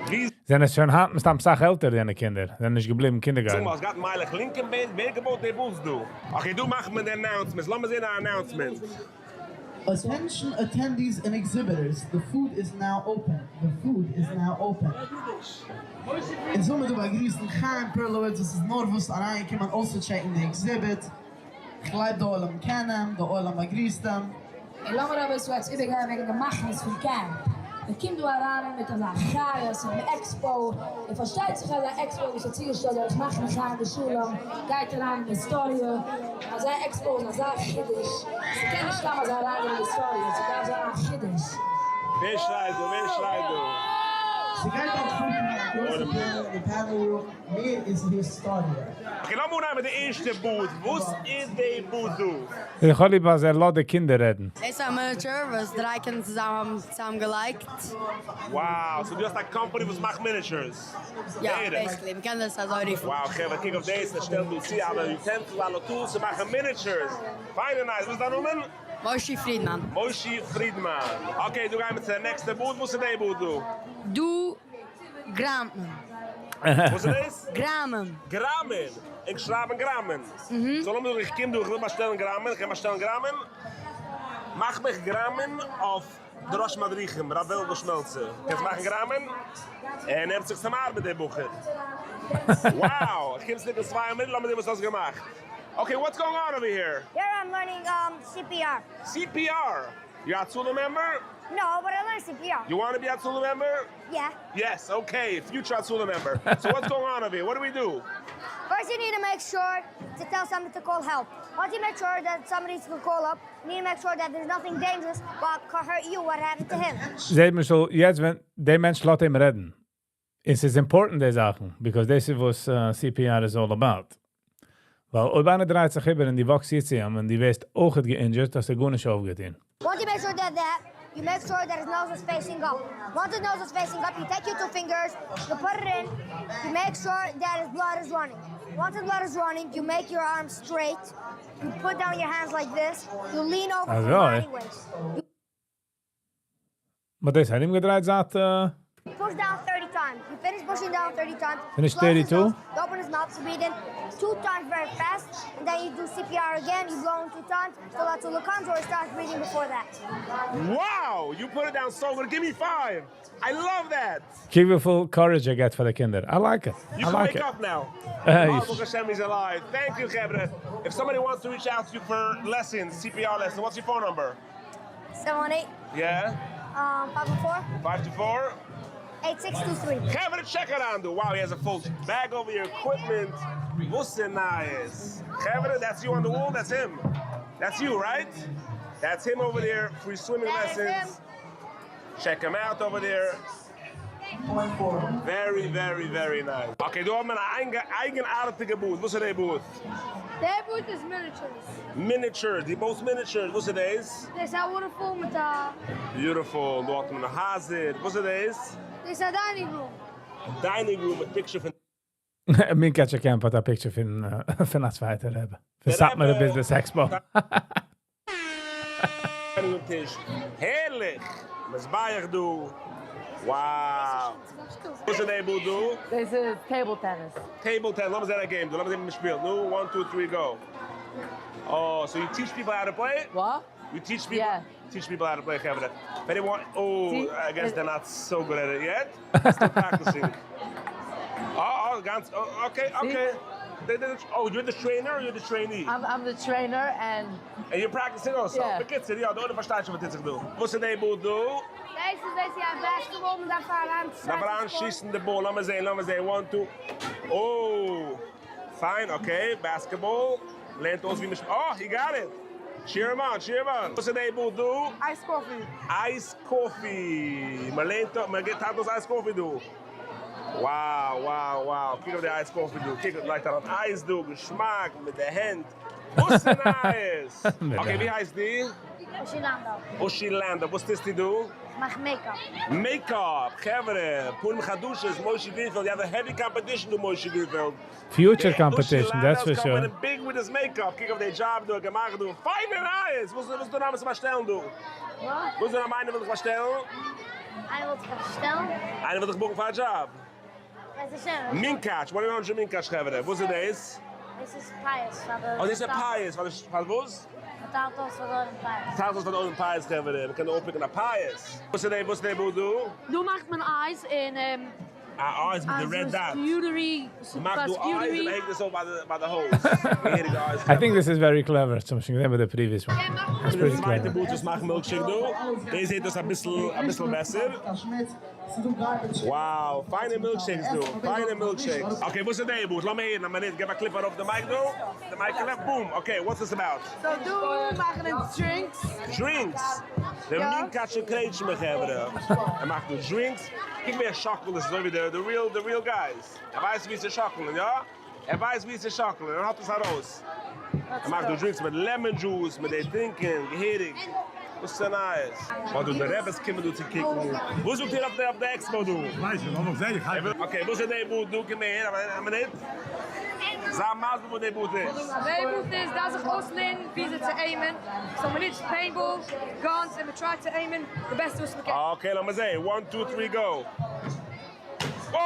ווי. זענען שוין היינט מסתם סאך עלטער יענע קינדער, זענען נישט געבליבן kindergarten. זאג מאל, האסט געהאט מיילעך לינקען בענד? ווער געבויט די booths דא? Okay דא מאכט מען די announcements, לאמיר זעהן א announcement. Attention attendees and exhibitors, the food is now open, the food is now open. אונז וויל מיר דא באגריסן חיים פערלאוויץ וואס איז נארוואס אריינגעקומען אויסצוטשעקן די exhibit, כ'גלייב די עולם קען אים, די עולם באגריסט אים. און לאמיר אביסל יעצט איבערגיין וועגן די מחנות פון camp. מען קומט דא אריין מיט אזא חיות און expo, און פארשטייט זיך אז א expo וואס איז צוגעשטעלט דורך מחנה חיים ושלום גייט אריין אין היסטאריע, אזא expo איז אזא חידוש, ס'קען נישט סתם אזוי אריינגיין אין היסטאריע, ס'דארף זיין א חידוש. ווער שרייט דא? ווער שרייט דא? ס'גייט באלד פארקומען א גרויסע panel אין די panel room, מער איז היסטאריע. Okay לאמיר אנהייבן מיט די ערשטע booth, וואס איז די booth דא? איך האב ליב אז ער לאזט די קינדער רעדן. דאס איז א miniature וואס דריי קינדער צוזאמען האבן צוזאם געלייגט. Wow, so דו האסט א קאמפאני וואס מאכט miniatures? יא, basically, מ'קען דאס אזוי רופן. Wow חברה קוק אויף דאס, ער שטעלט דא צו אלע utensils אלע tools צו מאכן miniatures. פיין און nice, וואס איז דיין נאמען? מושי פרידמאן. מושי פרידמאן. Okay דא גייען מיר צו די נעקסטע booth, וואס איז די booth דא? דא גראמט מען. וואס איז דאס? גראמען. גראמען! ענק שרייבן גראמען. So לאמיר זאגן איך קום דא איך וויל באשטעלן גראמען, איך קען באשטעלן גראמען? מאך מיך גראמען אויף די ראש מדריכים ר' וועלוול שמעלצער. קענסט מאכן גראמען? ער נעמט זיך צום ארבעט דער בחור. Wow! איך קום צוריק אין 2 מינוט לאמיר זען וואס האסט געמאכט. Okay what's going on over here? Here I'm learning CPR. CPR? You're Hatzolah member? No, but I learned CPR. You want to be Hatzolah member? Yeah. Yes, okay, future Hatzolah member. So what's going on over here? What do we do? First, you need to make sure to tell somebody to call help. Once you make sure that somebody's to call up, you need to make sure that there's nothing dangerous what could hurt you, what happened to him. זעט מען שוין, יעצט ווען דער מענטש לאזט אים רעדן. עס איז important, די זאכן, because דאס איז וואס CPR is all about. ווייל אויב איינער דרייט זיך איבער און דו וואקסט יעצט אים און דו ווערסט אויך גע-injured, האסטו גארנישט אויפגעטון. Once you make sure that, you make sure that his nose is facing up. Once his nose is facing up, you take your two fingers, you put it in, you make sure that his blood is running. Once his blood is running, you make your arms straight, you put down your hands like this, you lean over from אזוי. body weight. אבער דאס האט אים געדרייט, זאגט, You push down 30 times. You finish pushing down 30 times. Finish Close his 32? nose, you open his mouth to breathe in two times very fast, and then you do CPR again. You blow in two times till Hatzolah comes, or he starts breathing before that. Wow, you put it down so good. Give me five. I love that. קוק וויפיל courage ער גיט פאר די קינדער. I like it. You I can like wake it. up now. ברוך השם he's alive. Thank you, חברה. If somebody wants to reach out to you for lessons, CPR lessons, what's your phone number? 718 Yeah? 504 524? 8623. חברה, check it out. Wow, he has a full bag over your equipment. וואס nice. חברה, that's you on the wall? That's him. That's you, right? That's him over there. Free swimming That is lessons. Check him out over there. Very, very, very nice. Okay, דא האט מען אן אייגנארטיגע booth. וואס איז די booth? דער booth איז miniatures. Miniatures. די both miniatures. וואס איז דאס? דאס איז א waterfall מיט א... Beautiful. דא האט מען א הייזער. וואס איז דאס? דאס איז א dining room. Dining room, a picture פון Munkatcher Camp האט א picture פון, פון א צווייטער רבי. פון Satmar Business Expo. Dining room טיש. הערליך. מזבח דא. Wow. וואס איז די booth דא? This is table tennis. Table tennis. לאמיר זען א game. לאמיר זען ווי מען שפילט. נו, one, two, three, go. Oh, so you teach people how to play? What? You teach people? Yeah. Teach people how to play, חברה. If anyone, oh, See? I guess they're not so good at it yet. Still practicing. Oh, גאנץ, oh, okay. Oh, you're the trainer or you're the trainee? I'm the trainer and And you're practicing also. Yeah. בקיצור, יא, דו פארשטייסט שוין, וואס טוט זיך דא. וואס איז די booth דא? דאס איז דאס יא basketball מיט דער פאראן. דארף אריינשיסן די ball. לאמיר זען, לאמיר זען. One, two. Oh, fine, okay. Basketball. לערנט אויס ווי מען Oh, he got it. Cheer him on, cheer him on. וואס איז די booth דא? Ice coffee. Ice coffee. מען לערנט, מען גיט אויס ice coffee דא. Wow. קוק אויף די ice coffee דא. קוק, לייגט אן אייז דא, געשמאק מיט די הענט. וואס איז nice. Okay, ווי הייסט די? Oshilando. Oshilando. וואס טוסטו דא? מאך makeup. Makeup, חברה, פנים חדשות, Moshe Greenfield. You have a heavy competition to Moshe Greenfield. Future Yeah, competition, Ushi that's for Lando's sure. coming in big with his makeup. קוק אויף די job דא, געמאכט דא. פיינע נייעס. וואס וואס דו נאמען באשטעלן דא? וואס דו נאמען איינער וויל דיך באשטעלן? איינער וויל זיך באשטעלן. איינער וויל דיך book ן פאר א job. וואס איז שוין? Munkatch, 1-800 Munkatch, חברה. וואס איז דאס? דאס איז פיאות. Oh, דאס איז פיאות. וואס וואס וואס? טיילט אויס פאר די פיאות. טיילט אויס פאר די פיאות, חברה. מיר קענען אויפ pick ן א פיאות. וואס איז דאס? וואס איז די booth דא? דא מאכט מען eyes אין Ah, eyes מיט די red dot. Jewelry, מאכט דא eyes און הענגט עס אויף ביי די ביי די הויז. געהעריגע eyes. I think this is very clever. צום ביישפיל געזען ביי די previous one. That's pretty צווייטע clever. booth, וואס מאכט milkshake דא. דאס זעט אויס א ביסל א ביסל בעסער. Wow, פיינע milkshakes דא. פיינע milkshakes. Okay, וואס איז די booth? לאמיר הערן, א מינוט. גיב א clip ארויף די mic דא. The mic clip, boom. Okay, what's this about? So דא מאכן אונז drinks. Drinks. דער Munkatcher קרעטשמע, חברה. ער מאכט דא drinks. קוק ווי ער שאקלט, דאס איז אזוי ווי די, the real guys. ער ווייסט ווי צו שאקלען, יא? ער ווייסט ווי צו שאקלען. ער האט עס ארויס. ער מאכט דא drinks מיט lemon juice, מיט די טרינקען, געהעריג. וואס איז nice. וואס דו, די רביס קומען דא צו קוקן. וואס זאגט איר אויף די, אויף די expo דא? ווייס איך, נאך זען, איך האב Okay, וואס איז די booth דא? קום אהער, א מינוט. זאג מאל, וואו די booth איז. די booth איז, דא זיך אויסלערנען, ווי אזוי צו aim ען. So מען נוצט paintball, guns, און מען try to aim ען the best וואס מען קען. Okay, לאמיר זען. One, two, three, go. Whoa!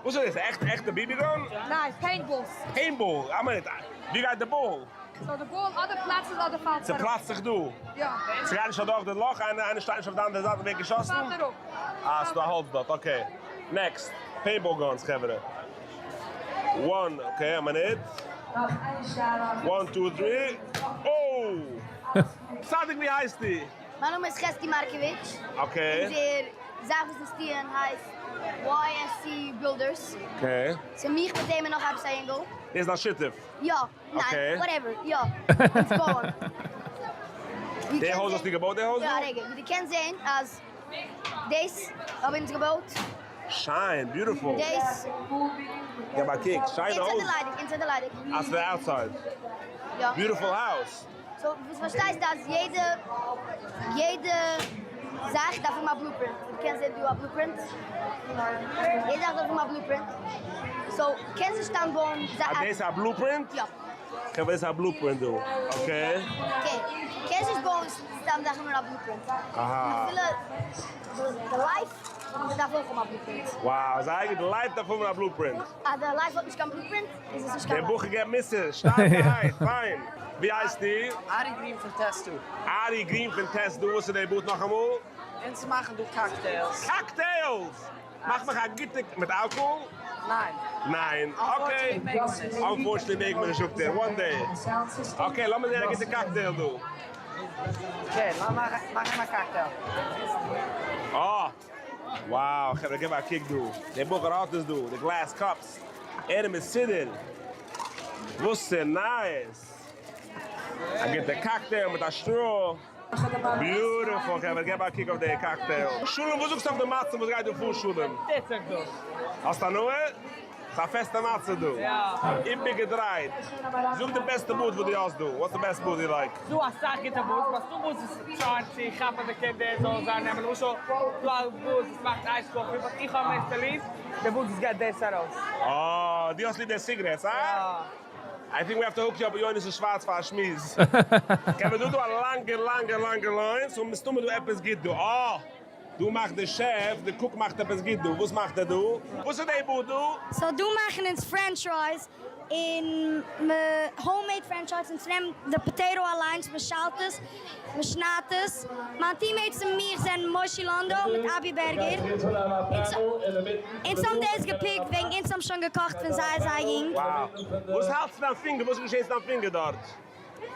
וואס איז דאס? עכט, עכטע BB gun? ניין, paintballs. Paintball. א מינוט. ווי גייט די ball? So the ball, אדער פלאצט עס אדער פאלט צעפלאצט זיך דא. יא. ס'גייט נישט אדורך די לאך, איינער, איינער שטייט נישט אויף די אנדערע זייט און ווערט געשאסן? פאלט אראפ. אה, ס'דא א האלץ דארט. Okay. Next. Paintball guns, חברה. One, okay, א מינוט. One, two, three. Oh! צדיק ווי הייסטו? מיין נאמען איז חזקי מארקאוויטש. Okay. אונזער זאך וואס אונז טוען הייסט YSC Builders. Okay. ס'איז מיך מיט אים און נאך עפעס א אינגל. דאס איז דיין שותף? יא. ניין. Whatever. יא. אונז בויען. די הויז האסטו געבויט די הויז דא? יא רגע. ווי דו קענסט זען אז דאס האבן אונז געבויט. שיין, beautiful. דאס. געב א קוק, שיינע הויז. Inside ליידיג, inside ליידיג. אה, ס'איז outside. יא. Beautiful house. So וואס פארשטייסטו אז יעדע יעדע זאך דארף האבן א blueprint, דו קענסט זען דא א blueprint, יעדע זאך דארף האבן א blueprint, so קענסט נישט סתם בויען זאכן. אה דאס איז א blueprint? יא. חברה דאס איז א blueprint דא, okay. Okay, קענסט נישט בויען סתם זאכן אן א blueprint. אהא. אפילו די life דארף אויך האבן א blueprint. Wow, זייער גוט, די life דארף האבן א blueprint. אז די life האט נישט קיין blueprint איז עס נישט קיין דער life. בחור געבט מוסר, שטארקערהייט, פיין. ווי הייסטו? ארי גרין פון טעסטו. ארי גרין פון טעסטו, וואס איז די booth נאכאמאל? אונז מאכן דא cocktails. Cocktails! מאך מיך א גוטע, מיט אלקאהאל? ניין. ניין, okay. Unfortunately מעג מען נישט, זאגט ער, one day. Okay, לאמיר זען א גוטע cocktail דא. Okay, לאמיר מאכן א cocktail. אה! Wow, חברה גיב א קוק דא. דער בחור האט עס דא, די glass cups. ער איז מסודר. וואס איז נייעס? א גוטע cocktail מיט א straw. Beautiful, חברה גיב א קוק אויף די cocktail. שלום, וואס זאגסטו אויף די מצה וואס גייט דא פאר שלום? טוט זיך דא. האסט הנאה? ס'איז א פעסטע מצה דא. איבערגעדרייט. זאג די בעסטע booth וואס דו האסט דא. What's the best booth you like? דא אסאך גוטע booths, but ס'דא booths וואס try ען צו כאפן די קינדער זאלן זיי נעמען. למשל, דא א booth וואס מאכט ice coffee, but איך האב מערסטע ליב די booth וואס געט דאס ארויס. אה, דו האסט ליב די cigarettes, הא? I think we have to hook you up מיט יונתן שווארץ פאר א שמועס. קען דא דא א לאנגע לאנגע לאנגע line, so מסתמא דא עפעס גוט דא. אה! דא מאכט די שעף, די cook מאכט עפעס גוט דא. וואס מאכט ער דא? וואס איז די booth דא? So דא מאכן אונז french fries און homemade french fries, אונז נעמען די potato אליינס, מען שיילט עס, מען שניידט עס. מיין teammates און מיך זענען מושי לאנדא מיט אבי בערגער. אונז האבן דאס גע pick ט וועגן אונז האבן שוין געקאכט פון זייער זייער יונג. Wow. וואס האלטסטו דיין פינגער? וואס איז געשען צו דיין פינגער דארט?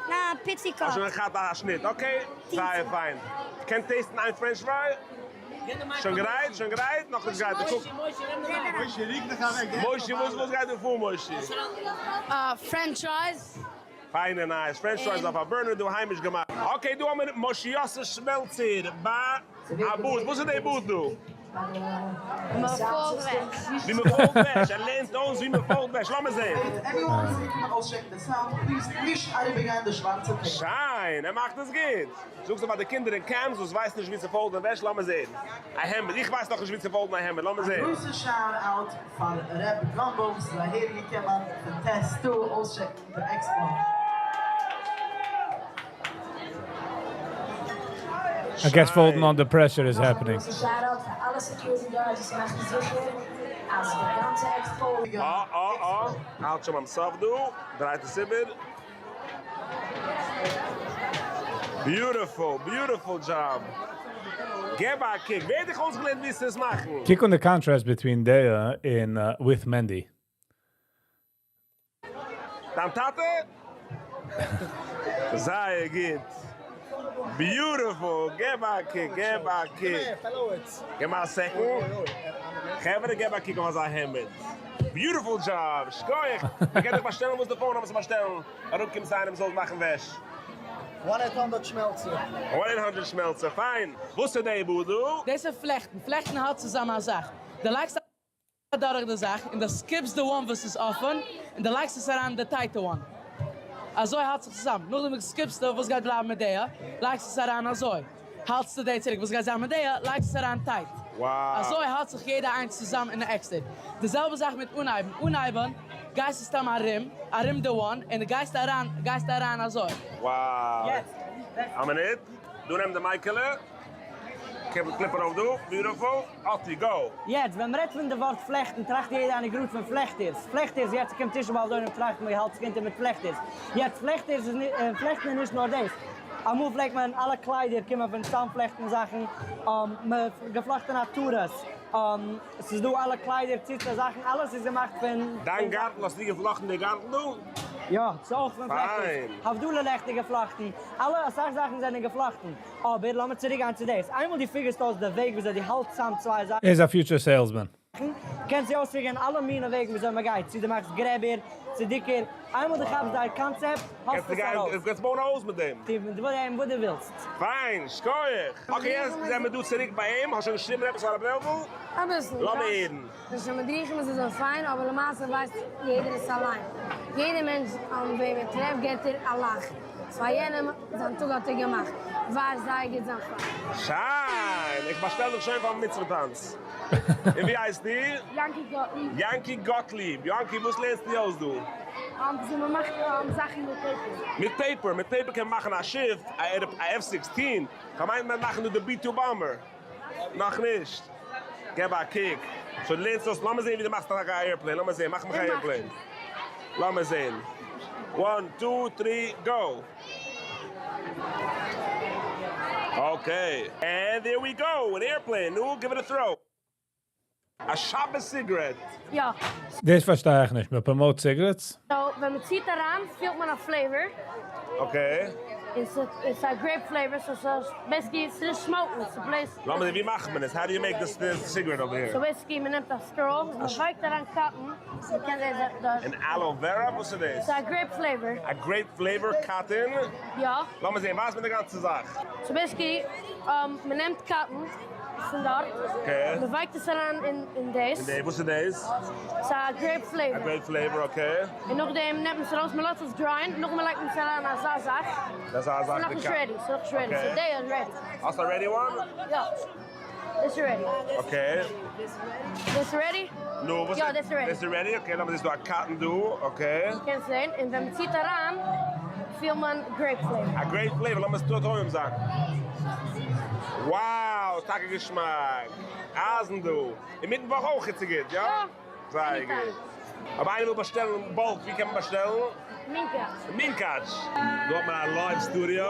ניין, פיצי cut. האסט שוין געהאט א שניט, okay. זייער פיין. כ'קען taste ן איין french fry? שוין גרייט? שוין גרייט? נאכנישט גרייט. די cook. מושי, וואס וואס גייט דא פאר מושי? French fries. פיינע נייעס. French fries אויף א burner דא היימיש געמאכט. Okay, דא האמיר משה יוסף שמעלצער ביי א booth. וואס איז די booth דא? מ'fold וועש. ווי מ'fold וועש. ער לערנט אויס ווי מ'fold וועש. לאמיר זען. Anyone וואס קומט אויסטשעקן די sound, please נישט אריבערגיין די שווארצע tape. שיין, ער מאכט עס גוט. זאגסטו פאר די קינדער אין camps וואס ווייסן נישט ווי צו fold ן וועש, לאמיר זען. א העמד, איך ווייס נאכנישט ווי צו fold ן א העמד, לאמיר א זען. גרויסע shout out פאר ר' גאמבו וואס איז אהערגעקומען פון טעסטו אויסטשעקן די expo. I guess folding under pressure is happening. נאך א גרויסע shout out פאר אלע security guards וואס מאכן זיכער אז די גאנצע expo. אה אה אה, האלט שוין ביים סוף דא, דרייט עס איבער. Beautiful, beautiful job. געב א קוק, ווער האט דיך אויסגעלערנט ווי עס מאכן? קוק אן the contrast between Dea and with Mendy. דיין טאטע? זייער גוט. Beautiful. געב א קוק, געב א קוק. גיב מיר א second. חברה, געב א קוק אויף אזא העמד. Beautiful job. שכוח. מ'קען דיך באשטעלן וואס די phone number צו באשטעלן. אראפקומען צו איינעם זאל מאכן וועש. 1-800 שמעלצער. 1-800 שמעלצער, פיין. וואס איז די booth דא? דאס איז פלעכטן. פלעכטן האלט צוזאמען א זאך. דו לייגסט דורך די זאך און דו skip סט די one וואס איז אפן און דו לייגסט עס אריין די tight ע one. אזוי האלט זיך צוזאמען. נאכדעם דו skip סט וואס גייט בלייבן מיט די, לייגסט עס אריין אזוי. האלטסטו די צוריק, וואס גייט זיין מיט די, לייגסט עס אריין tight. אזוי האלט זיך יעדע איינס צוזאמען אין די עקסטער. די זעלבע זאך מיט אנהייבן. אנהייבן גייסטו סתם ארום, ארום די one, און דו גייסט אריין, גייסטו אריין אזוי. Wow. א מינוט. דא נעם די מייקעלע. Clip ארויף דא. Beautiful. אטי, go. יעצט, ווען מ'רעדט פון די ווארט פלעכטן, טראכט יעדער איינער גראד פון פלעכטערס. פלעכטערס, יעצט קומט תשעה באב דא און טראכט מען האלט זיך אונטער מיט פלעכטערס. יעצט, פלעכטערס איז פלעכטן איז נישט נאר דאס. אמאל פלעגט מען אלע קליידער קומען פון סתם פלעכטן זאכן, געפלאכטענע עטרות, ס'איז דא אלע קליידער, ציצה זאכן, אלעס איז געמאכט פון. דיין גארטל, האסטו געפלאכטן די גארטל דא? יא, ס'איז אויך פון פלעכטערס. פיין. הבדלה לעכט איז געפלאכטן. אלע אסאך זאכן זענען געפלאכטן. אבער לאמיר צוריק גיין צו דאס. איינמאל דו figure סט אויס די וועג וויאזוי דו האלטסט צאם צוויי זאכן. ער איז א future salesman. קענסטו אויספיגערן אלע מיני וועגן וויאזוי מ'גייט, צו דו מאכסט גרעבער, צו דיקער. איינמאל דו כאפסט דיין קאנצעפט, האסטו קענסטו עס גיין, ארויס. קענסט בויען א הויז מיט דעם. טו מיט דעם וואס דו ווילסט. פיין, שכוח. Okay, יעצט זעמיר דא צוריק ביי אים. האסט שוין געשריבן עפעס פאר רב וועלוול? אביסל, יא. לאמיר הערן. די מדריכים איז אזוי פיין, אבער למעשה ווייסט יעדער עס אליין. יעדער מענטש וועם ער טרעפט געט ער א לאך. פאר יענעם זיין טאג האט ער געמאכט. וואר זייער גוט זיין פיין. שיין! איך באשטעל דיך שוין פארן מצוה טאנץ. און ווי הייסט דו? יענקי גאטליב. יענקי גאטליב. יענקי, וואס לערנסטו אויס דא? וויאזוי מען מאכט זאכן מיט paper. מיט paper? מיט paper קען מען מאכן א שיף, א F 16. כ'מיין מען מאכן דא די B 2 bomber. נאכנישט. געב א קוק. So דו לערנסט אויס, לאמיר זען ווי דו מאכסט א airplane, לאמיר זען, מאך מיך א airplane. לאמיר זען. One, two, three, go! Okay. And there we go! An airplane! נו, give it a throw. א שבת cigarette. יא. דאס פארשטיי איך נישט. מען promote cigarettes? So, ווען מען ציט אריין, פילט מען א flavor. Okay. און ס'איז א grape flavor, so ס'איז basically, ס'איז נישט smoke ן, ס'איז בלויז. לאמיר זען, ווי מאכט מען עס? How do you make this cigarette over here? So basically, מען נעמט א straw, מען ווייקט אריין cotton, מען קען זען דארט. און aloe vera? וואס איז דאס? ס'איז א grape flavor. א grape flavor cotton? יא. לאמיר זען, ווייז מיר די גאנצע זאך. So basically, מען נעמט cotton פון דארט, מען ווייקט עס אריין אין דאס. אין די, וואס איז דאס? ס'איז א grape flavor. א grape flavor, okay. און נאכדעם נעמט מען עס ארויס, מען לאזט עס dry ען, נאכדעם לייגט מען עס אריין אזא זאך. אזא זאך. ס'איז נאכנישט ready, ס'איז נאכנישט ready, so די איז ready. האסט א ready one? יא. דאס איז ready. Okay. דאס איז ready? נו, וואס יא, דאס איז ready. דאס איז ready? Okay, לאמיר זען, ס'איז דא א cotton דא, okay. קענסט זען, און ווען מען ציט אריין, פילט מען grape flavor. א grape flavor, לאמיר עס טועם זיין. Wow, טאקע געשמאק. אייזן דא. אינמיטן וואך אויך איז גוט, יא? יא. זייער גוט. אבער איינער וויל באשטעלן bulk, ווי קען מען באשטעלן? מונקאטש. מונקאטש. דא האט מען א live studio.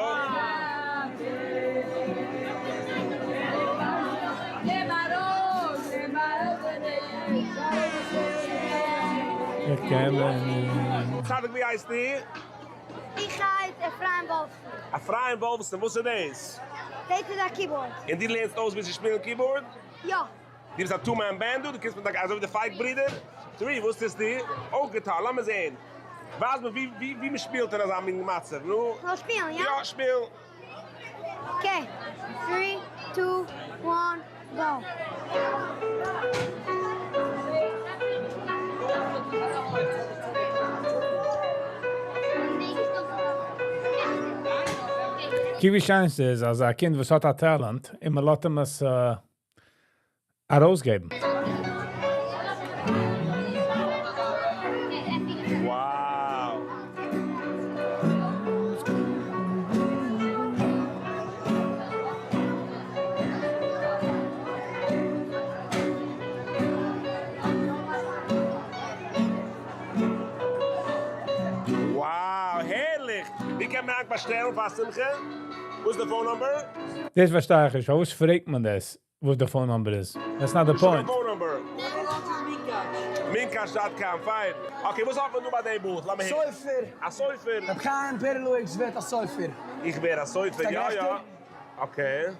צדיק ווי הייסטו? איך הייס אפרים וואלפסאן. אפרים וואלפסאן, וואס איז דאס? דאס איז א keyboard. און דו לערנסט אויס ווי צו שפילן keyboard? יא. דו ביסט א two man band דא? דו קומסט מיט א אזוי ווי די פייג ברידער? Three, וואס טוסטו? אויך גיטאר, לאמיר זען. ווייז מיר ווי ווי מען שפילט אין אזא מין מצב, נו. כ'זאל שפילן, יא? יא, שפיל. Okay, three, two, one, go. קוק ווי שיין ס'איז, אז א קינד וואס האט א talent, און מען לאזט אים עס ארויסגעבן. Wow! Wow! הערליך! ווי קען מען אייך באשטעלן פאר שמחה? וואס איז די phone number? דאס פארשטיי איך נישט. פארוואס פרעגט מען דאס, וואס די phone number איז? That's not the point. Phone number. Minkash.com, פיין. Okay, וואס האט מען דא ביי די booth? לאמיר הערן. סופר. א סופר. רב חיים פערלאוויץ ווערט א סופר. איך ווער א סופר, יא יא. Okay.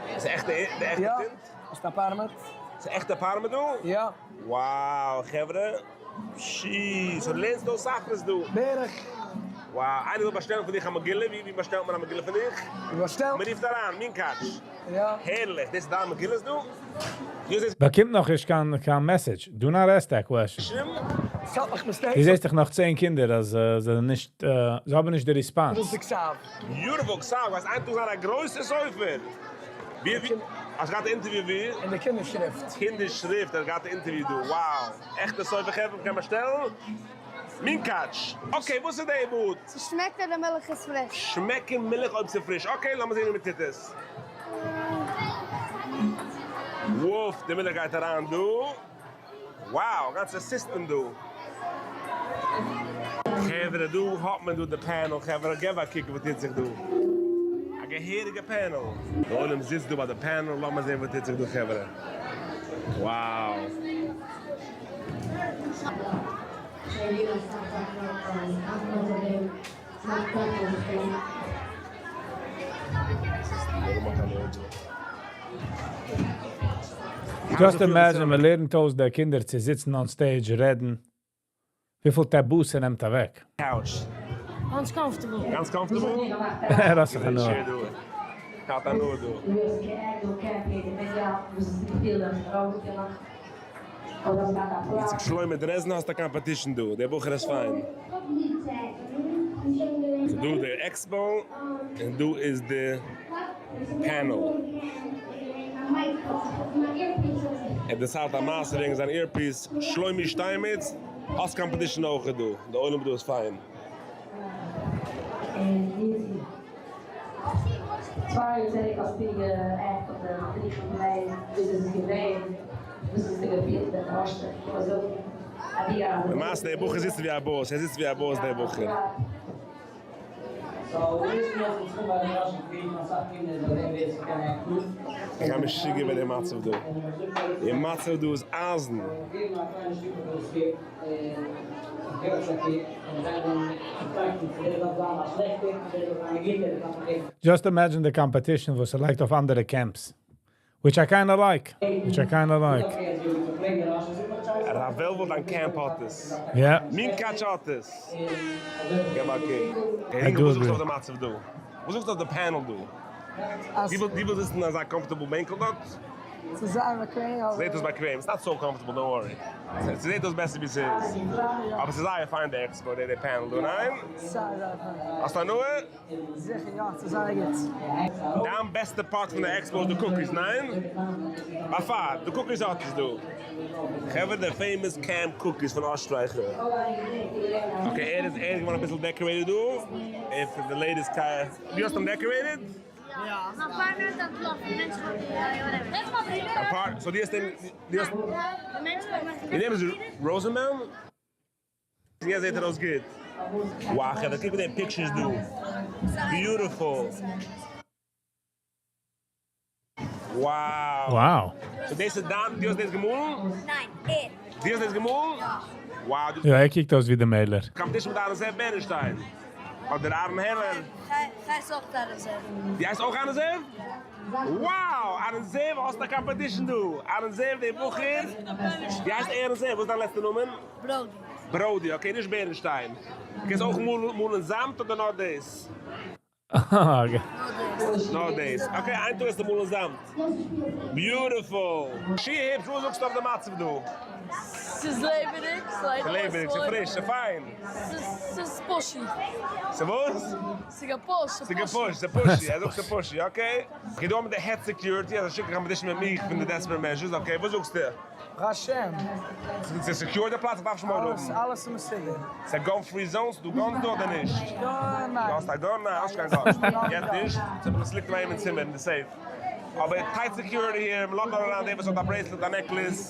איז עכט די עכטע טינט? איז א פארמעט. איז עכטע פארמעט דא? יא. Wow, חברה. שי, so לערנסט דא ספרות דא? בערך. Wow, איינער וויל באשטעלן פון דיך א מגילה, ווי ווי באשטעלט מען א מגילה פון דיך? באשטעלט. מען רופט אריין, מונקאטש. יא. הערליך, דאס איז דיין מגילות דא? באקומט נאך נישט קיין קיין message. Do not ask that question. דו זעסט דאך נאך 10 קינדער, אז זיי זענען נישט, זיי האבן נישט די response. דאס איז כתב. Beautiful כתב, ווייסט איין טאג זיין א גרויסע סופר. ווי ווי, האסט געהאט א interview ווי? אין די קינדער שריפט. קינדער שריפט, ער האט געהאט א interview דא, wow. עכטע סופר חברה, מ'קען באשטעלן? מונקאטש. Okay, וואס איז די booth? ס'שמעקט אז די מילך איז פריש. שמעקן מילך אויב ס'איז פריש. Okay, לאמיר זען ווי מ'טוט עס. וואף, די מילך גייט אריין דא. Wow, גאנצע system דא. חברה, דא האט מען דא די panel, חברה, געב א קוק וואס טוט זיך דא. א געהעריגע panel. די עולם זיצט דא ביי די panel, לאמיר זען וואס טוט זיך דא חברה. Wow. Just imagine, מען לערנט אויס די קינדער צו זיצן on stage, רעדן. וויפיל taboos ס'נעמט אוועק. Couch. גאנץ comfortable. גאנץ comfortable? דאס איז גענוי. האט הנאה דא. איציק שלמה דרעזנער האסט א competition דא, דער בחור איז פיין. ס'דא די expo און דא איז די panel. ער דערציילט א מעשה וועגן זיין earpiece, שלומי שטיינמעץ, האסט competition אויך דא, די עולם דא איז פיין. למעשה דער בחור זיצט ווי א boss, ער זיצט ווי א boss דער בחור. איך גיי משוגע איבער די מצב דא. די מצב דא איז אייזן. Just imagine די competition וואס ער לייגט אויף אנדערע camps. Which I kinda like. Which I kinda like. ר' וועלוול דיין camp האט עס. יא. מונקאטש האט עס. געב א קוק. I do וואס זאגסטו agree. אויף די מצב דא? וואס זאגסטו אויף די panel דא? די ווילסט זיצן אין אזא comfortable בענקל דארט? ס'איז זייער באקוועם אבער. ס'זעט אויס באקוועם, it's not so comfortable don't worry. ס'זעט אויס בעסער ווי ס'איז. אבער ס'איז זייער פיין די expo די panel דא, ניין? זייער זייער פיין. האסט הנאה? זיכער יא, ס'איז זייער גוט. דיין בעסטע part פון די expo איז די cookies, ניין? By far, די cookies האט עס דא. חברה די famous camp cookies פון אוסטרייכער. Okay ער איז ער איז געווארן אביסל decorated דא. ער פון די latest קאר. דו האסט אים decorated? יא. מיין partner איז אנטלאפן, מענטש האט די דיין partner, so דו האסט אים, דו האסט. Your name איז ראזענבאום? יעצט זעט ער אויס גוט. Wow חברה קוק ווי די pictures דא. Beautiful. Wow. Wow. So דאס איז דיין, דו האסט דאס געמאלן? ניין, ער. דו האסט דאס געמאלן? יא. Wow. יא, ער קוקט אויס ווי די מעלער. Competition מיט אהרן זאב בערנשטיין. אדער אהרן העלער. כ'הייס אויך אהרן זאב. דו הייסט אויך אהרן זאב? Wow! אהרן זאב האסט א competition דא. אהרן זאב דער בחור. דו הייסט אהרן זאב, וואס איז דיין לעצטע נאמען? ברודי. ברודי, okay, נישט בערנשטיין. דו קענסט אויך מאלן זאמד אדער נאר דאס? נאר דאס. Okay, איין טאג וועסטו מאלן זאמד. Beautiful! שי היפש, וואס זאגסטו אויף די מצב דא? ס'איז לעבעדיג, ס'לייגט ס'איז לעבעדיג, ס'איז פריש, ס'איז פיין. ס'איז pushy. ס'וואס? ס'געפושט, ס'געפושט, ס'פושי, ער זאגט ס'פושי, okay. Okay, דא האבן מיר די head security, אזא שטיקל competition מיט מיך פון די desperate measures, okay, וואס זאגסטו? רשם. ס'איז secure די פלאץ? איך דארף נישט מורא האבן. אלעס איז מסודר. ס'איז א gun free zone? ס'דא guns דא אדער נישט? ניין. דו האסט א gun? ניין, האסט נישט קיין gun. יעצט נישט. ס'ליגט ביי אים אין צימער אין די safe. אבער tight security here, מ'לאזט נאר אריין דער וואס האט א bracelet, א necklace.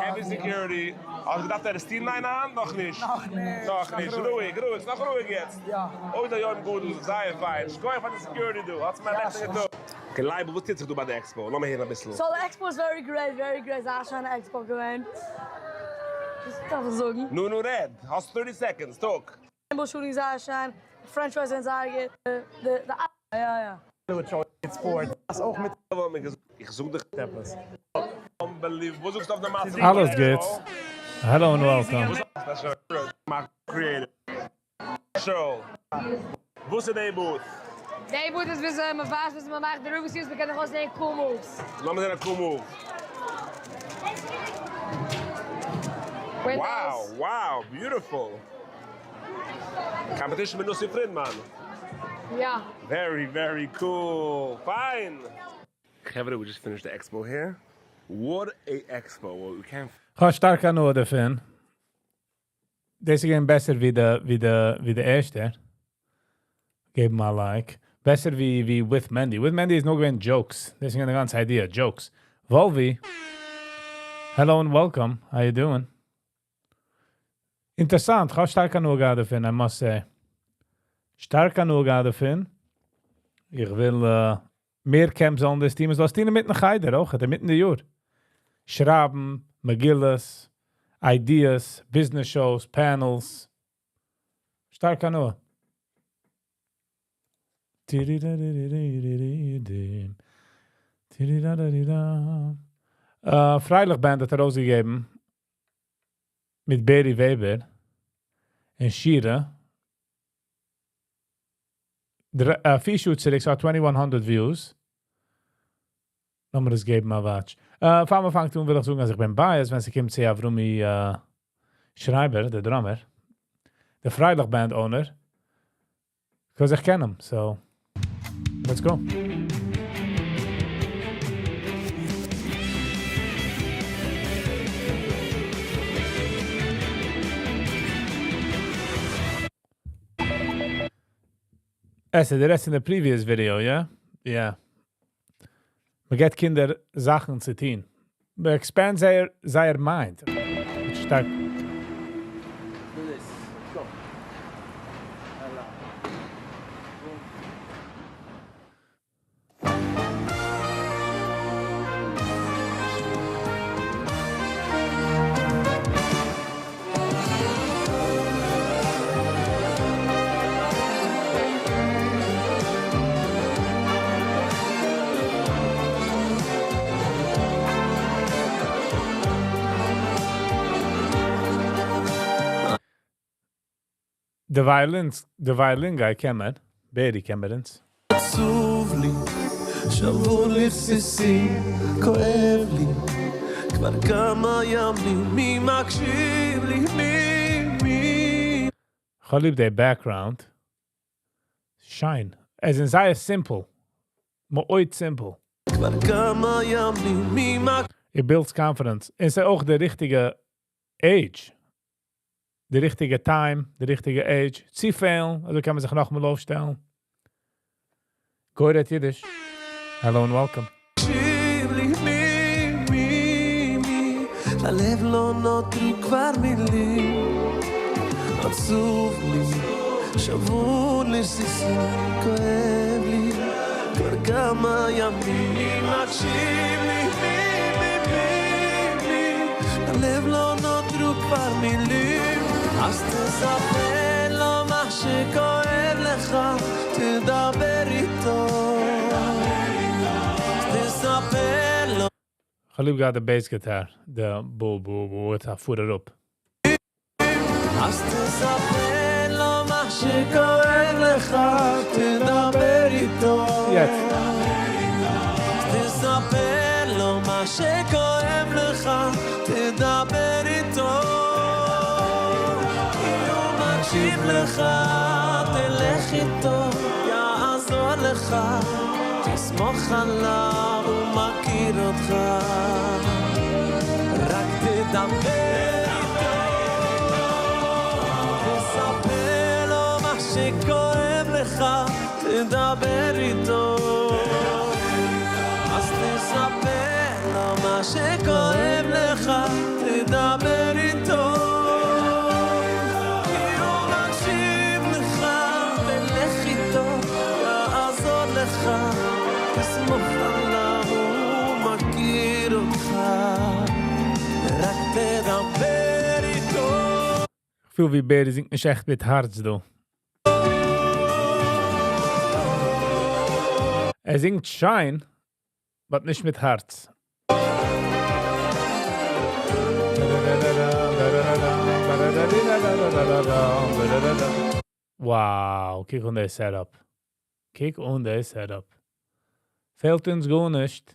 Heavy security. האסט געדארפט ארעסטירן איינער היינט? נאכנישט. נאכנישט. נאכנישט. רואיג, רואיג. ס'נאך רואיג יעצט. יא. אוי דער יום גדול. זייער פיין. שכוח פאר די security דא. האטס מיר א לעכטיגע טאג. Okay לייבל, וואס טוט זיך דא ביי די expo? לאמיר הערן אביסל. So די expo איז very great, very great, זייער שיינע expo געווען. וואס דארף איך זאגן? נו נו רעד, האסט thirty seconds, talk. Rainbow shooting זייער שיין, french fries זענען זייער גוט, די די יא יא. איך זאג דיך עפעס. Unbelievable. וואס זאגסטו אויף די מצב? אלעס גוט. Hello and welcome. וואס איז די booth? די booth איז וויאזוי מען ווייזט וויאזוי מען מאכט די Rubik's cubes, מען קען דאך אויסזעהן cool moves. לאמיר זעהן א cool move. Wow wow beautiful. Competition מיט נוסי פרידמאן. יא. Very very cool. פיין. חברה we just finished די expo here. What a expo. We can't כ'האב שטארק הנאה דערפון. דאס איז געווען בעסער ווי די ווי די ווי די ערשטע. געב אים א like. בעסער ווי ווי with Mendy. With Mendy איז נאר געווען jokes. דאס איז געווען די גאנצע idea, jokes. Volvi. Hello and welcome. How you doing? אינטערעסאנט, כ'האב שטארק הנאה געהאט דערפון, I must say. שטארק הנאה געהאט דערפון. איך וויל מער camps זאלן דאס טון. מ'זאל עס טון אינמיטן חדר אויך, אינמיטן די יאר. שרייבן, מגילות. Ideas, business shows, panels. שטארק הנאה. פרייליך Band האט ארויסגעגעבן מיט Beri Weber און שירה. פיר שעה צוריק, ס'האט 2100 views. לאמיר עס געבן א watch. פאר מיר פאנגט אן וויל איך זאגן אז איך בין biased ווען ס'קומט צו אברומי שרייבער, דער drummer, דער פרייליך Band owner, because איך קען אים, so let's go. עס איז די rest אין די previous video, יא? יא. מען געבט קינדער זאכן צו טון. מען expand זייער mind. שטארק. Do this. Let's go. יאללה. Boom. The violin guy קען מען, Beri קען מען אונז. עצוב לי, שבור לרסיסים, כואב לי, כבר כמה ימים, מי מקשיב לי, מי, מי? איך ליב די background. שיין. עס איז זייער simple. מאוד simple. כבר כמה ימים, מי מקשיב It builds confidence. עס איז אויך די ריכטיגע age. די ריכטיגע time, די ריכטיגע age. צו fail, אזוי קען מען זיך נאכאמאל אויפשטעלן. גוירט אידיש. Hello and welcome. מקשיב לי, מי, מי, מי, ללב לא נותרו כבר מילים, עצוב לי, שבור לרסיסים, כואב לי, כבר כמה ימים, מי מקשיב לי, מי, מי, מי, מי, ללב לא נותרו כבר מילים, אז תספר לו מה שכואב לך, תדבר איתו, תספר לו. איך ליב גראדע bass guitar, די בו בו בו, עס פארט אראפ. אז תספר לו מה שכואב לך, תדבר איתו. יעצט. תספר לו מה שכואב לך, תדבר איתו. כי הוא מקשיב לך, תלך איתו, יעזור לך, תסמוך עליו, הוא מכיר אותך. רק תדבר איתו, תספר לו מה שכואב לך, תדבר איתו. אז תספר לו מה שכואב לך, תדבר איתו. כי הוא מקשיב לך, תלך איתו, יעזור לך, תסמוך עליו, הוא מכיר אותך. רק תדבר איתו. איך פיל ווי Beri זינגט נישט עכט מיט הארץ דא. ער זינגט שיין, but נישט מיט הארץ. Wow, קוק אן די setup. קוק אן די setup. פעלט אונז גארנישט.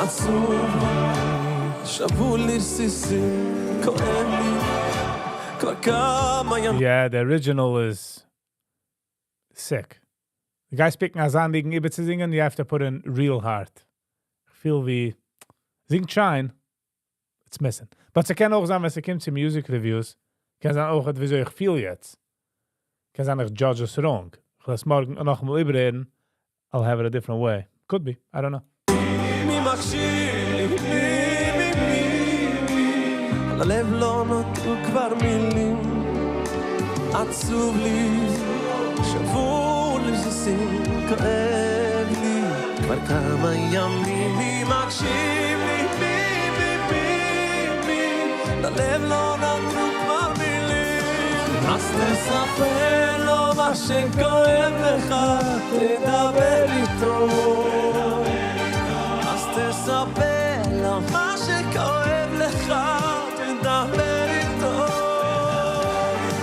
עצוב לי, שבור לרסיסים, כואב לי, כבר כמה ימים. Yeah, the original is sick. The guy speaking אזא ניגון איבערצוזינגען, you have to put in real heart. איך פיל ווי זינגט שיין, it's missing. But ס'קען אויך זיין, ווען ס'קומט צו music reviews, קען זיין אויך, וויאזוי איך פיל יעצט. קען זיין איך judge עס wrong. איך וועל עס מארגן נאכאמאל איבערהערן, I'll have it a different way. Could be, I don't know. מי מקשיב לי, מי, מי, מי, מי, על הלב לא נותרו כבר מילים, עצוב לי, שבור לרסיסים, כואב לי, כבר כמה ימים מי מקשיב לי מי מי מי מי ללב לא נותרו כבר מילים אז תספר לו מה שכואב לך תדבר איתו אז תספר לו מה שכואב לך תדבר איתו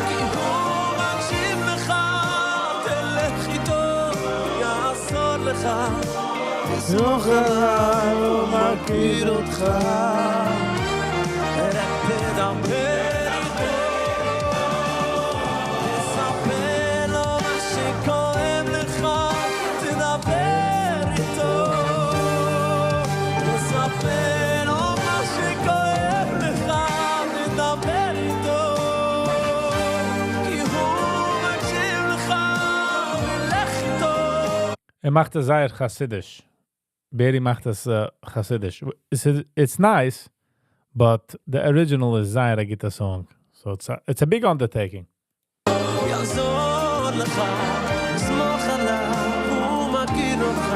כי הוא מקשיב לך תלך איתו יעזור לך תסמוך עליו הוא מכיר אותך רק תדבר איתו תספר לו מה שכואב לך תדבר איתו תספר לו מה שכואב לך תדבר איתו כי הוא מקשיב לך ולך איתו ער מאכט עס זייער חסידיש. Berry מאכט עס חסידיש. It's nice, but the original איז זייער א גוטע song. So it's a big undertaking. יעזור לך, סמוך עליו, הוא מכיר אותך.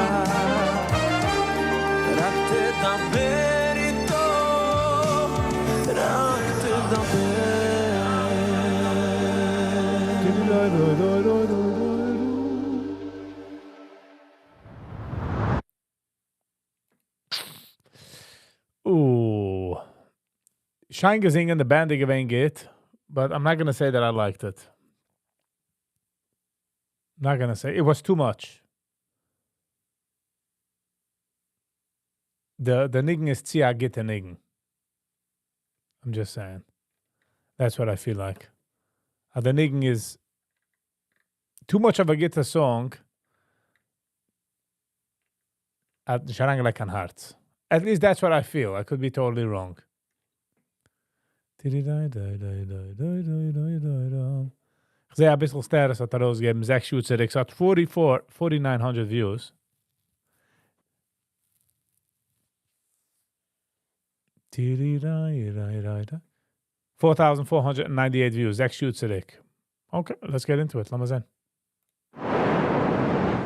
רק תדבר איתו, רק תדבר. Ooh. שיין געזונגען, the band איז געווען גוט, but I'm not gonna say that I liked it. Not gonna say. It was too much. The ניגון איז צו א גוטע ניגון. I'm just saying. That's what I feel like. The ניגון איז too much of a גוטע song. האט נישט אריינגעלייגט קיין הארץ. At least that's what I feel. I could be totally wrong. איך זע א ביסל status האט ארויסגעגעבן, 6 שעה צוריק. ס'האט 44, 4900 views. 4,498 views, 6 שעה צוריק. Okay, let's get into it. לאמיר זען.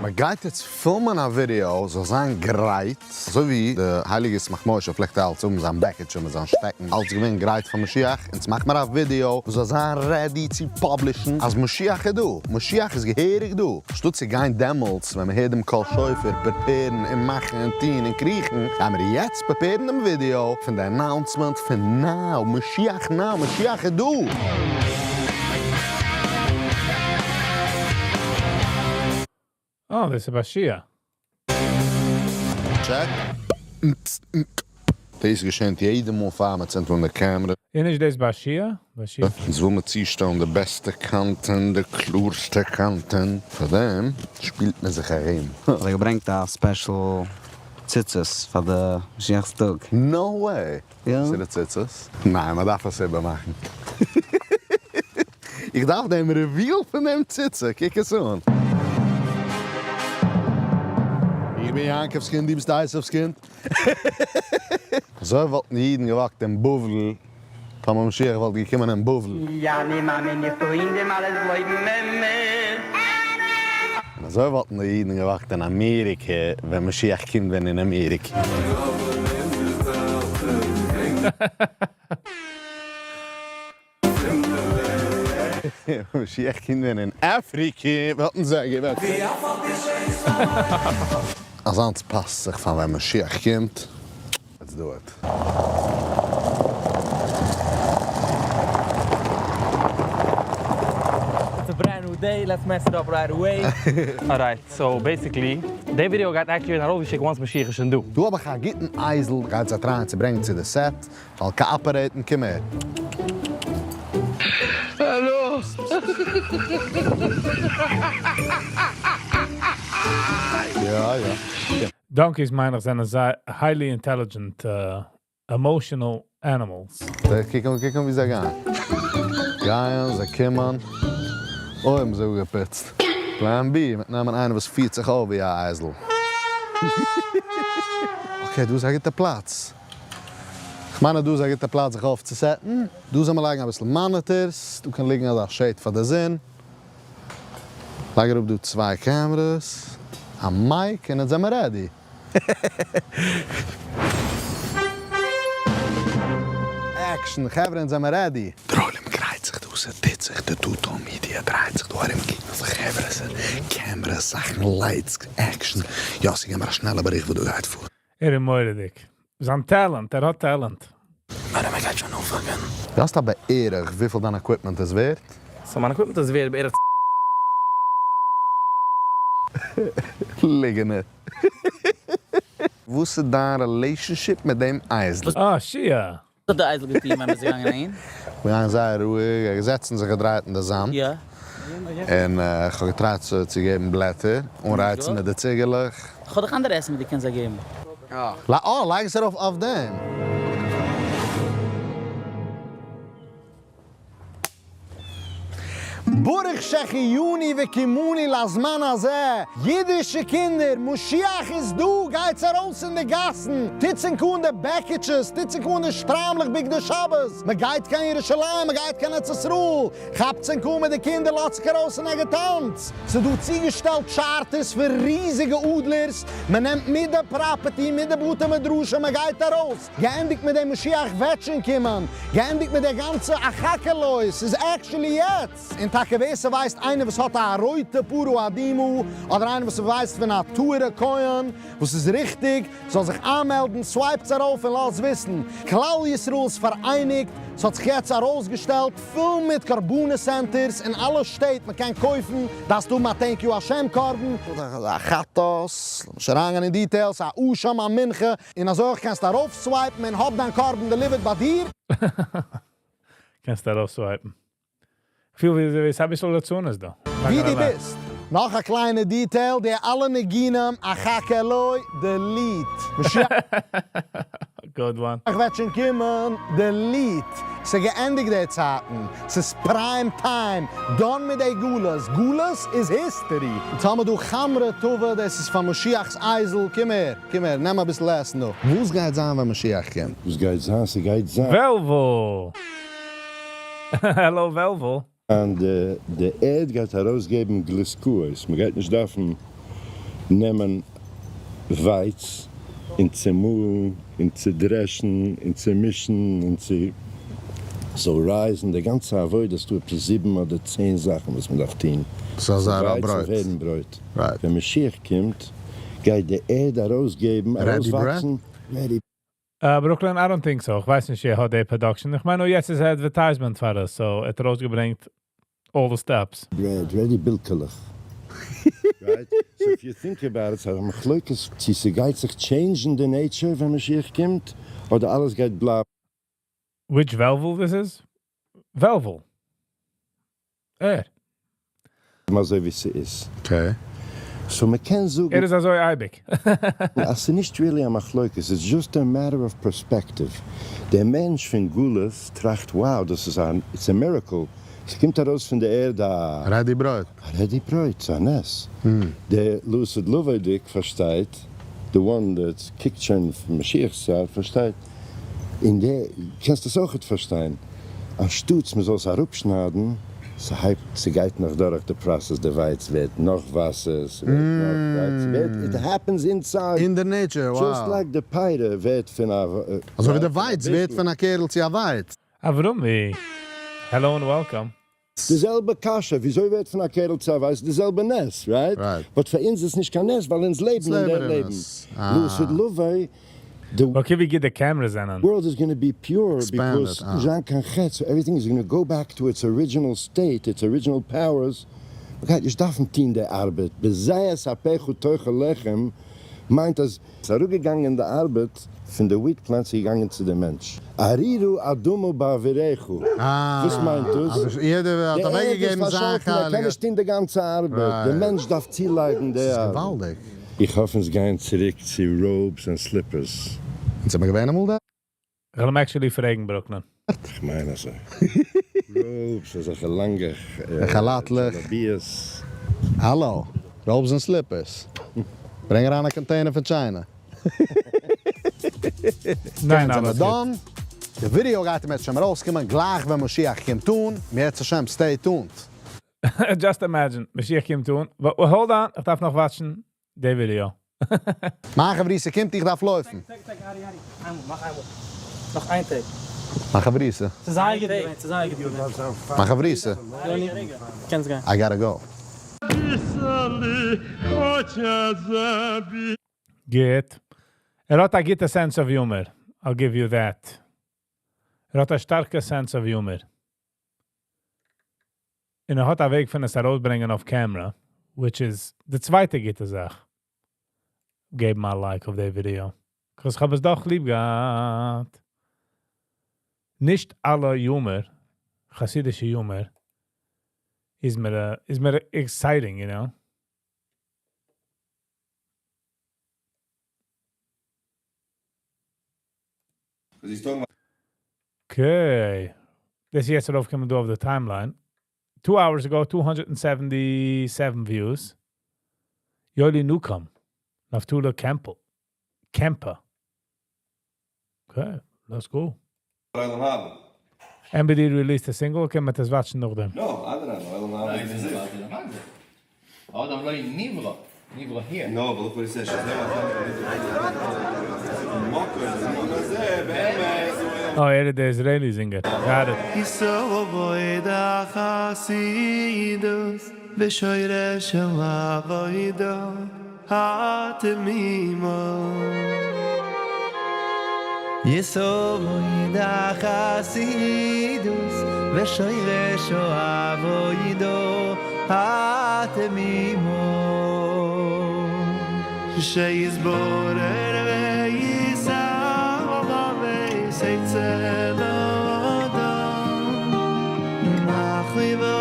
מען גייט יעצט פילמען א ווידיאו, זאל זיין גרייט, אזוי ווי די הייליגע ישמח משה פלעגט אלץ האבן זיין בעקיטשע מיט זיין שטעקן, אלץ געווען גרייט פאר משיח, אונז מאך מיר א ווידיאו וואס זאל זיין ready צו publish ן אז משיח איז דא, משיח איז געהעריג דא, שטאט צו גיין דעמאלטס ווען מען הערט דעם קול שופר prepare ן און מאכן און טון און קריכן, גיימיר יעצט prepare ן דעם ווידיאו פון די announcement פון now, משיח now, משיח איז דא! אה, דאס איז באשיא. Check. דאס געשענט יעדע מאל פאר מען צינדט אן די קעמרע. איז נישט דאס באשיא? באשיא. אונז וויל מיר צושטעלן די בעסטע content, די קלארסטע content, פאר דעם שפילט מען זיך ארום. זיי געברענגט א special ציצית פאר די משיח'ס טאג. No way! יא. ס'איז די ציצית? ניין, מען דארף עס איבערמאכן. איך דארף דעם reveal פון דעם ציצית, קוק עס אן. איך בין יעקב'ס קינד, דו ביסט עשו'ס קינד. אזוי וואלטן אידן גע walk ט אין בבל, טאמער משיח וואלט געקומען אין בבל. אני מאמין איך טו אין דעם אלעס גלויבן אמת. און אזוי וואלטן די אידן גע walk ט אין אמעריקע ווען משיח קומט ווען אין אמעריקע. ווען משיח קומט ווען אין אפריקע וואלטן זיי גע walk ט. אזאנס פאסט זיך פאר ווען משיח קומט. Let's do it. It's a brand new day, let's mess it up right away. Alright, so basically, די ווידעא גייט actually ווערן ארויסגעשיקט once משיח איז שוין דא. דא האב איך א גוטן אייזל, גייט זיי try ען צו ברענגען צו די set, זאל cooperate ן, קום הער. האלא. יא יא. Donkeys מיין איך זענען זייער highly intelligent emotional animals. קוק אן קוק אן ווי זיי גייען. גייען זיי קומען. אוי האבן זיי אפגעפוצט. Plan B, מיט נעמען איינער וואס פירט זיך אויף ווי א אייזל. Okay דא איז א גוטע פלאץ. כ'מיין אז דא איז א גוטע פלאץ זיך אויפצו set ן. דא זאל מען לייגן אביסל monitors. דא קען ליגן אזא shade פאר די זון. לייג אראפ דא צוויי cameras, א mic און יעצט זעמער ready. Action, חברה אונז זעמער ready. דער עולם גרייט זיך דא, ס'טוט זיך, די טוטאל מידיע דרייט זיך דא ארום קוקן אויף די חברה, ס'איז cameras, זאכן, lights, action, יאסי געב מיר א שנעלע באריכט וואס דא גייט פאר. ער איז מורא'דיג. זיין talent, ער האט talent. אבער מען גייט שוין אנפאנגען. דו האסט א בערך וויפיל דיין equipment איז ווערט? So מיין equipment איז ווערט בערך. ליגענער. וואס איז דיין relationship מיט דעם אייזל? אה, שיע. וואס האט די אייזל געטון ווען מ'איז געגאנגען אהין? געגאנגען זייער רואיג, ער געזעצן און זיך געדרייט אין די זאמד, יא. און איך האב געטרייט צו צו געבן בלעטער, אנרייצן מיט די ציגעלעך. כ'האב דיך אנדערע עסן וואס דו קענסט זיי געבן. אה, לייג עס ארויף אויף דעם. ברוך שהחיינו וקיימנו לזמן הזה, אידישע קינדער, משיח איז דא, גייטס ארויס אין די גאסן, טוטס ענק אן די בעקיטשעס, טוטס ענק אן די שטריימלעך בגדי שבת, מען גייט קיין ירושלים, מען גייט קיין ארץ ישראל, כאפטס ענק אן מיט די קינדער, לאזטס זיך ארויס אין א געטאנץ, ס'איז דא צוגעשטעלט charters פון ריזיגע אדלערס, מען נעמט מיט די property, מיט די בתי מדרשים, מען גייט ארויס. געענדיגט מיט דעם משיח וועט שוין קומען, געענדיגט מיט דער גאנצע אחכה לו, ס'איז actually יעצט! און טאקע ווער ס'ווייסט איינער וואס האט א רויטע פרה אדומה, אדער איינער וואס ס'ווייסט פון א טהור'ע כהן וואס איז ריכטיג, זאל זיך איינמעלדן, swipe טס ארויף און לאז וויסן. כלל ישראל איז פאראייניגט, ס'האט זיך יעצט ארויסגעשטעלט פול מיט קרבנות centers אין אלע שטעט, מ'קען קויפן, דארפסט האבן א thank you השם קרבן, א חטאת, לאמיך אריינגיין אין details, א אשם, א מנחה, און אזוי אויך קענסטו ארויף swipe ן און האב דיין קרבן delivered ביי דיר. קענסט ארויף swipe ן. כ'פיל ווי ס'איז אביסל לצנות דא. ווי דו ביסט. נאך א קליינע detail, די אלע ניגונים, אחכה לו, delete. משיח Good one. וועט שוין קומען, delete. ס'איז געענדיגט די צייטן, ס'איז prime time, done מיט די גלות, גלות איז history. יעצט האמער דא חמרא טבא, דאס איז פאר משיח'ס אייזל, קום הער, קום הער, נעם אביסל עסן דא. וואס גייט זיין ווען משיח קומט? וואס גייט זיין? ס'גייט זיין. וועלוול! העלא וועלוול! און די ערד גייט ארויסגעבן גלוסקאות, מ'גייט נישט דארפן נעמען ווייץ און צומאלן און צודרעשן און צומישן און צו סאו רייזן, די גאנצע עבודה איז דא עפעס זיבן אדער צען זאכן וואס מ'דארף טון ס'זאל זיין ווייץ ברויט. ווערן ברויט, ווען משיח קומט גייט די ערד ארויסגעבן ארויסוואקסן ready. ברוקלין, I don't think so, איך ווייס נישט צו ער האט די production, איך מיין נאר יעצט איז א advertisement פאר עס, so ער האט ארויסגעברענגט all the steps. Bread, ready בילקעלעך. Right? So if you think about it, ס'איז א מחלוקת צו ס'גייט זיך change ן די nature ווען משיח קומט, אדער אלעס גייט בלייבן. Which וועלוול this איז? וועלוול. ער. אזוי ווי ס'איז. Okay. So מ'קען זאגן. ער איז אזוי אייביג. אז ס'איז נישט really א מחלוקת, it's just a matter of perspective. דער מענטש פון גלות טראכט wow דאס איז א, it's a miracle, ס'קומט ארויס פון די ערד א. Ready ברויט. א ready ברויט, ס'איז א נס. דער לעתיד לבוא'דיג פארשטייט, the one that קוקט שוין פון משיח'ס צייט פארשטייט, און די קענסט עס אויכעט פארשטיין, אנשטאטס מ'זאל עס אראפשניידן, ס'הייבט, ס'גייט נאך דורך די process, די ווייץ ווערט נאך וואסער, ס'ווערט נאך ווייץ, ס'ווערט, it happens inside, אין די nature, just like די פיירא ווערט פון א. אזוי ווי די ווייץ ווערט פון א קערל צו א ווייץ. אברומי, hello און welcome. די זעלבע קשיא, וויאזוי ווערט פון א קערל צו א ווייץ די זעלבע נס, right? But פאר אונז איז עס נישט קיין נס ווייל אונז לעבן אין דער לעבן. לעתיד לבוא, די Okay ווי גוט די cameras זענען. world is gonna be pure because נישט זיין קיין חטא so everything is gonna go back to its original state, its original powers, מ'גייט נישט דארפן טוהן די ארבעט, בזעת אפיך תאכל לחם מיינט אז ס'איז אראפגעגאנגען די ארבעט פון די wheat plant ס'איז געגאנגען צו די מענטש. ארירו אדמה בעבורך, וואס מיינט דאס? אז יעדער האט די ערד איז אוועקגעגעבן זיין פארשאלטן ער קען חלק. נישט טון די גאנצע ארבעט, די מענטש דארף צולייגן די ס'איז ארבעט. געוואלדיג. איך האף אונז גייען צוריק צו robes און slippers. אונז זעמער געווען אמאל דארט. כ'וועל אים actually פרעגן ברוקלין. כ'מיין אזוי. Robes, אזעלכע לאנגע כאלאטלעך. דזשאלאביעס. האלא, robes און slippers. ברענג אריין א container פון China. ניין זענען אלעס מיר גוט. Done. די ווידיאו גייט אם ירצה השם ארויסקומען גלייך ווען משיח קומט אן, אם ירצה השם stay tuned. Just imagine, משיח קומט אן, but hold on, איך דארף נאך watch ן די ווידיאו. מיין חברותא קומט איך דארף לויפן. איינמאל, נאך איינמאל. נאך איין take. מיין חברותא. ס'איז זייער גוט געווען, ס'איז זייער גוט געווען. מיין חברותא. יוני, קענסט גיין. I gotta go. גוט. ער האט א גוטע sense of humor. I'll give you that. ער האט א שטארקע sense of humor. און ער האט א וועג פון עס ארויסברענגען אויף camera, which איז די צווייטע גוטע זאך. געב א like אויף די video. 'Cause כ'האב עס דאך ליב געהאט. נישט אלע humor, חסידישע humor, איז מיר, איז מיר exciting, you know? Okay. דאס איז יעצט ארויפגעקומען דא אויף די timeline. 2 hours ago, 277 views. Yoeli Newcomb. Naftula Campbell. Kemper. Okay, let's go. MBD released a single. Okay, מ'וועט עס watch ן נאכדעם. No, אדרבה, עולם הבא איז it. אדם לא נברא, נברא here. No, but look what he says. Oh, ער איז דער Israeli singer. Got it. יסוד החסידות ושורש העבודה התמימה יסוד החסידות ושורש העבודה התמימה שיתבורר ויסעו אצל האדם מחריבו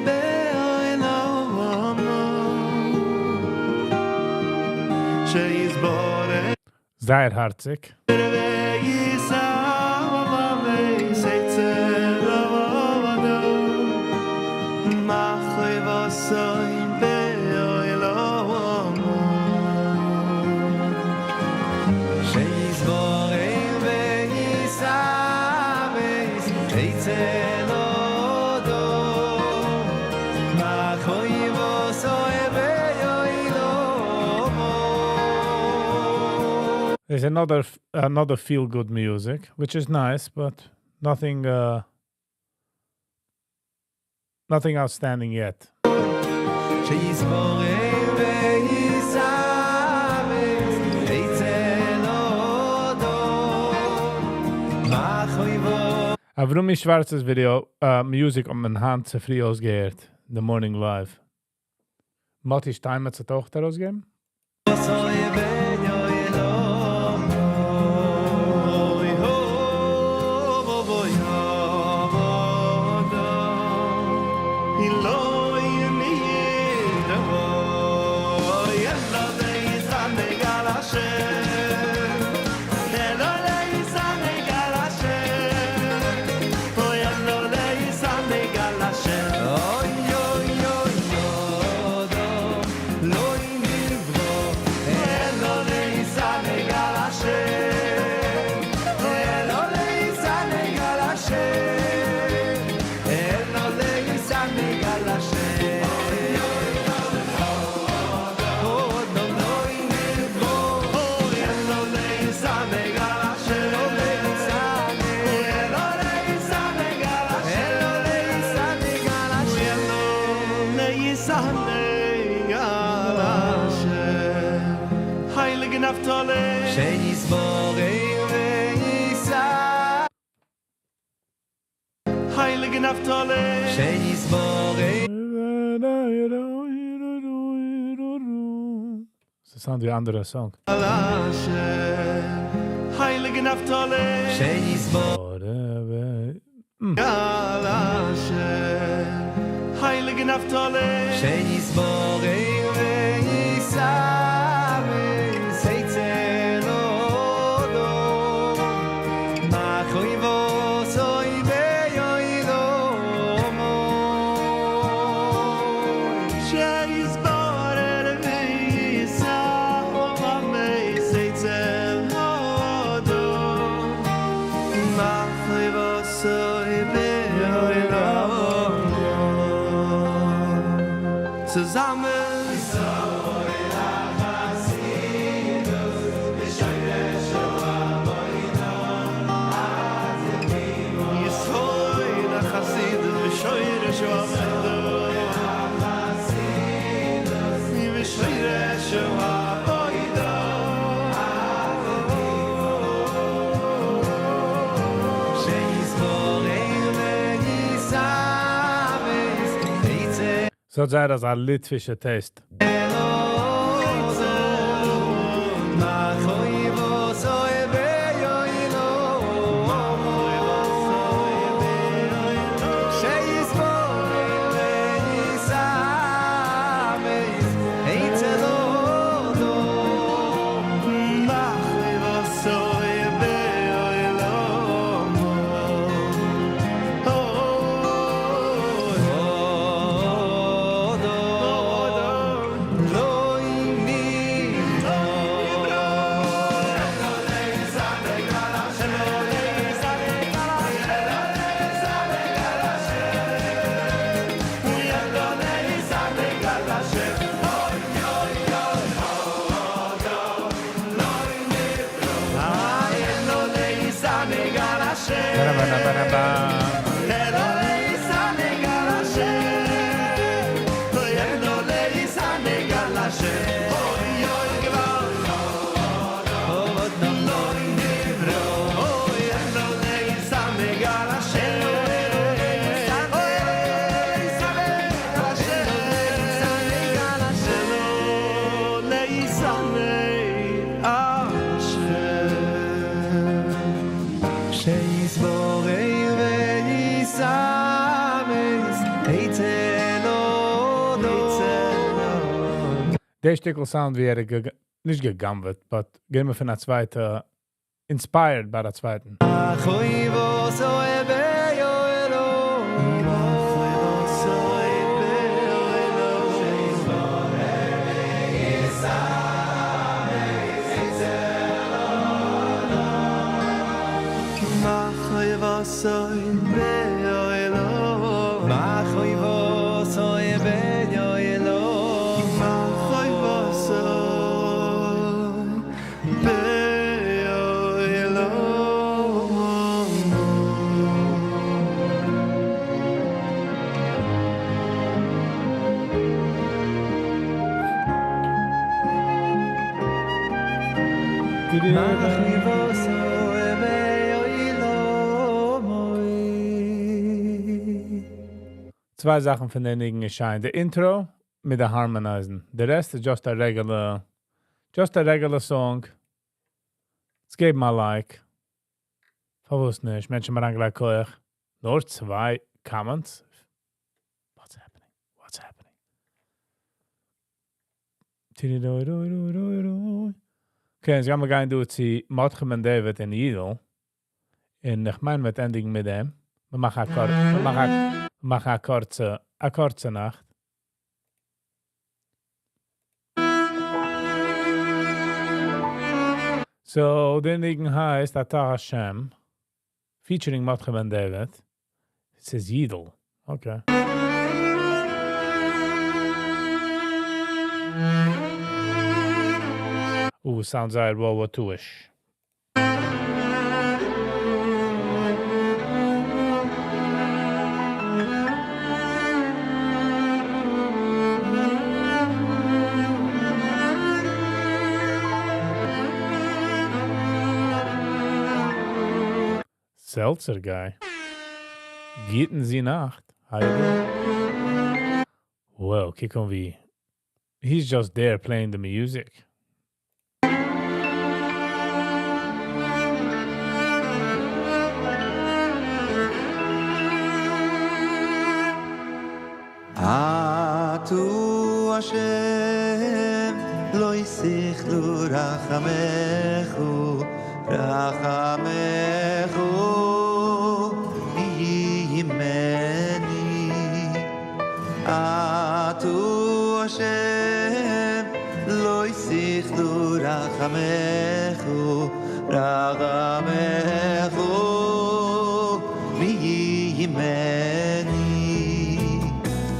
בעולמו שיתבורר זייער הארציג. ויסעו אצל האדם מחריבו בעולמו שיתבורר ויסעו אצל האדם מחריבו בעולמו There's another feel good music, which is nice, but nothing outstanding yet. שיתבורר ויסעו אצל האדם מחריבו Avrumi Schwarz's video, music האט מען היינט צופרי אויסגעהערט, The Morning Live. Moti Steinmetz האט אויך ארויסגעגעבן? אוי הו אוי לא נברא אלא להתענג על השם אלא להתענג על השם אוי אלא להתענג על השם אוי אוי אוי אדם לא נברא אלא להתענג על השם אלא להתענג על השם אלא להתענג על השם אדם לא נברא אלא להתענג על השם אלא להתענג על השם אלא להתענג על השם הייליגע נפתלי שיתבורר ויסע הייליגע נפתלי שיתבורר ס'sound ווי אנדערע song. על השם הייליגע נפתלי שיתבורר על השם הייליגע נפתלי שיתבורר ויסע אצל האדם מחריבו בעולמו שיתבורר ויסע אצל האדם מחריבו בעולמו צוזאמען. ס'האט זייער אזא ליטווישע taste. דער שטיקל sound ווי ער האט נישט גע'גנב'עט, but גענומען פון א צווייטע, inspired ביי א צווייטן. צוויי זאכן פון די ניגון איז שיין. די intro מיט די harmonize ן. די rest איז just a regular, just a regular song. Let's געבן א like. פארוואס נישט? מענטשן האבן אריינגעלייגט כח. נאר צוויי comments? What's happening? What's happening? Okay, יעצט גייען מיר גיין דא צו מרדכי בן דוד און יידל. און איך מיין, מ'וועט ענדיגן מיט דעם. מיר מאכן א קור מיר מאכן א מיר מאכן א קורצע, א קורצע נאכט. So, דער ניגון הייסט אתה השם, featuring מרדכי בן דוד. ס'איז יידל. Okay. Sounds זייער World War II-ish. Seltzer guy. גוטן זי נאכט. How you doing? Whoa, קוק אן ווי. He's just there playing the music. אתה השם לא יסכלו רחמך רחמך ימני אתה השם לא יסכלו רחמך רחמך ימני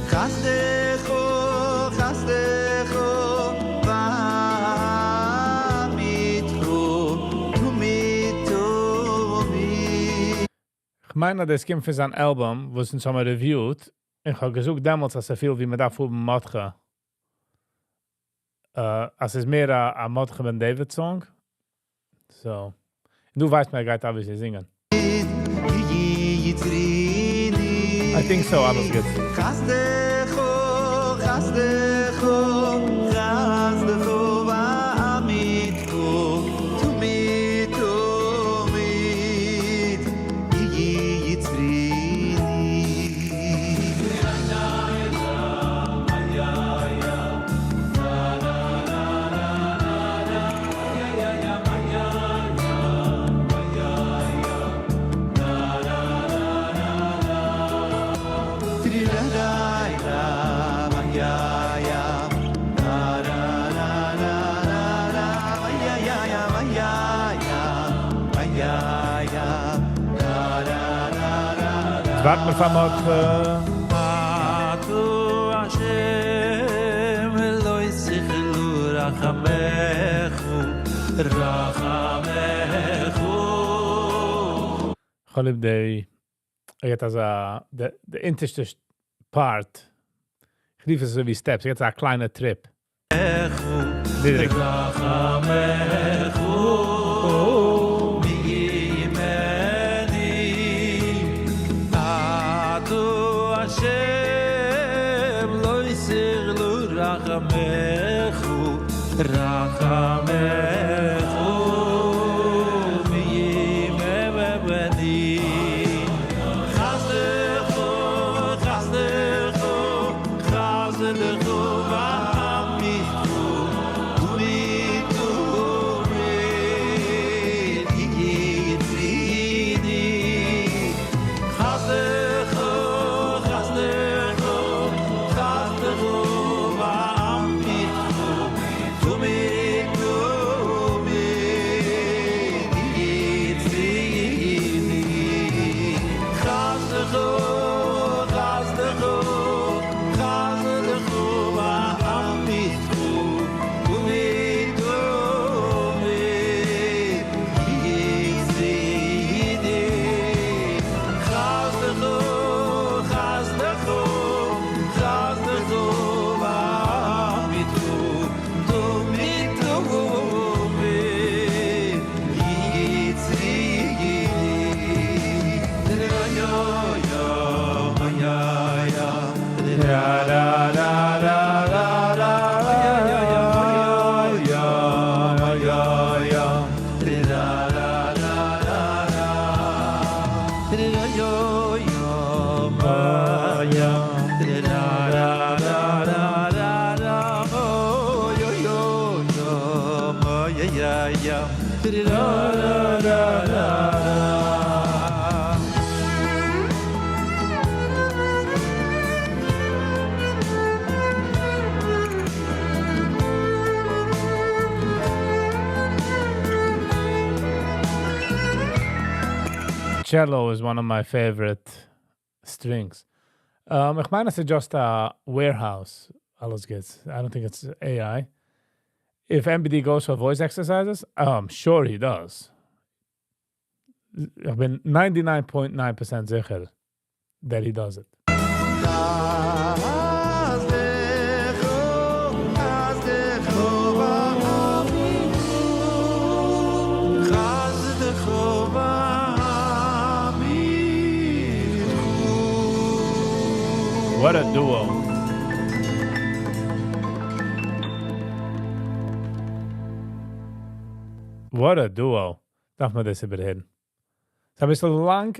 חסדך חסדך ואמיתך תמיד תמיד איך מיין, דאס קומט פון זיין album, וואס אונז האבן reviewed. איך האב געזאגט דעמאלטס, אז ס'פילט ווי מ'דארף האבן מרדכי. אז ס'איז מער א מרדכי בן דוד song. So, דו ווייסט, מען גייט obviously זינגען. I think so, אלעס גוט. חסדך, חסדך, חסדך ואמיתך, תמיד, תמיד, יצריני. יעצט ווארט מען פאר מרדכי. אתה השם לא ישכלו רחמך רחמך. איך האב ליב די, ער גייט אזא, די אונטערשטע part. איך רוף עס אזוי ווי steps, ער גייט אזא קליינע trip. נידריג. רחמך מימני אתה השם לא ישכלו רחמך רחמך מימני חסדך חסדך חסדך ואמיתך תמיד תמיד יצריני חסדך חסדך חסדך ואמיתך תמיד תמיד יצריני חסדך חסדך חסדך ואמיתך תמיד תמיד יצריני חסדך חסדך חסדך ואמיתך תמיד תמיד יצריני Da da da da da da ya ya ya ya ya. Da da da da da yo yo ma ya da da da da da da oh yo yo yo ma ya ya ya da da da da da. Cello is one of my favorite strings. איך מיין, עס איז just a warehouse. אלעס גוט. I don't think it's AI. If MBD goes for voice exercises, I'm sure he does. איך בין 99.9% זיכער that he does it. חסדך, חסדך ואמיתך, חסדך ואמיתך. What a duo. What a duo. דארף מען דאס איבערהערן. ס'איז א ביסל לאנג,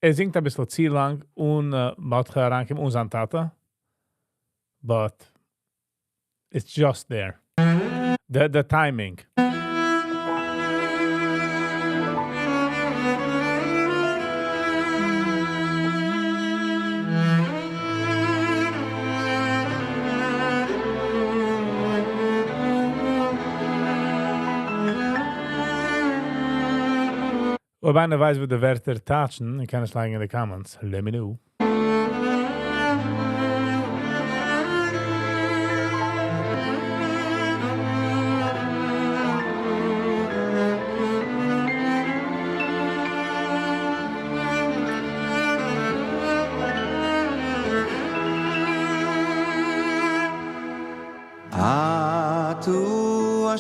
ער זינגט א ביסל צו לאנג און מרדכי אריינקומען און זיין טאטע. But it's just there. The timing. אויב איינער ווייסט, וואס די ווערטער טייטשן, איך קען עס לייגן אין די comments. Let me know.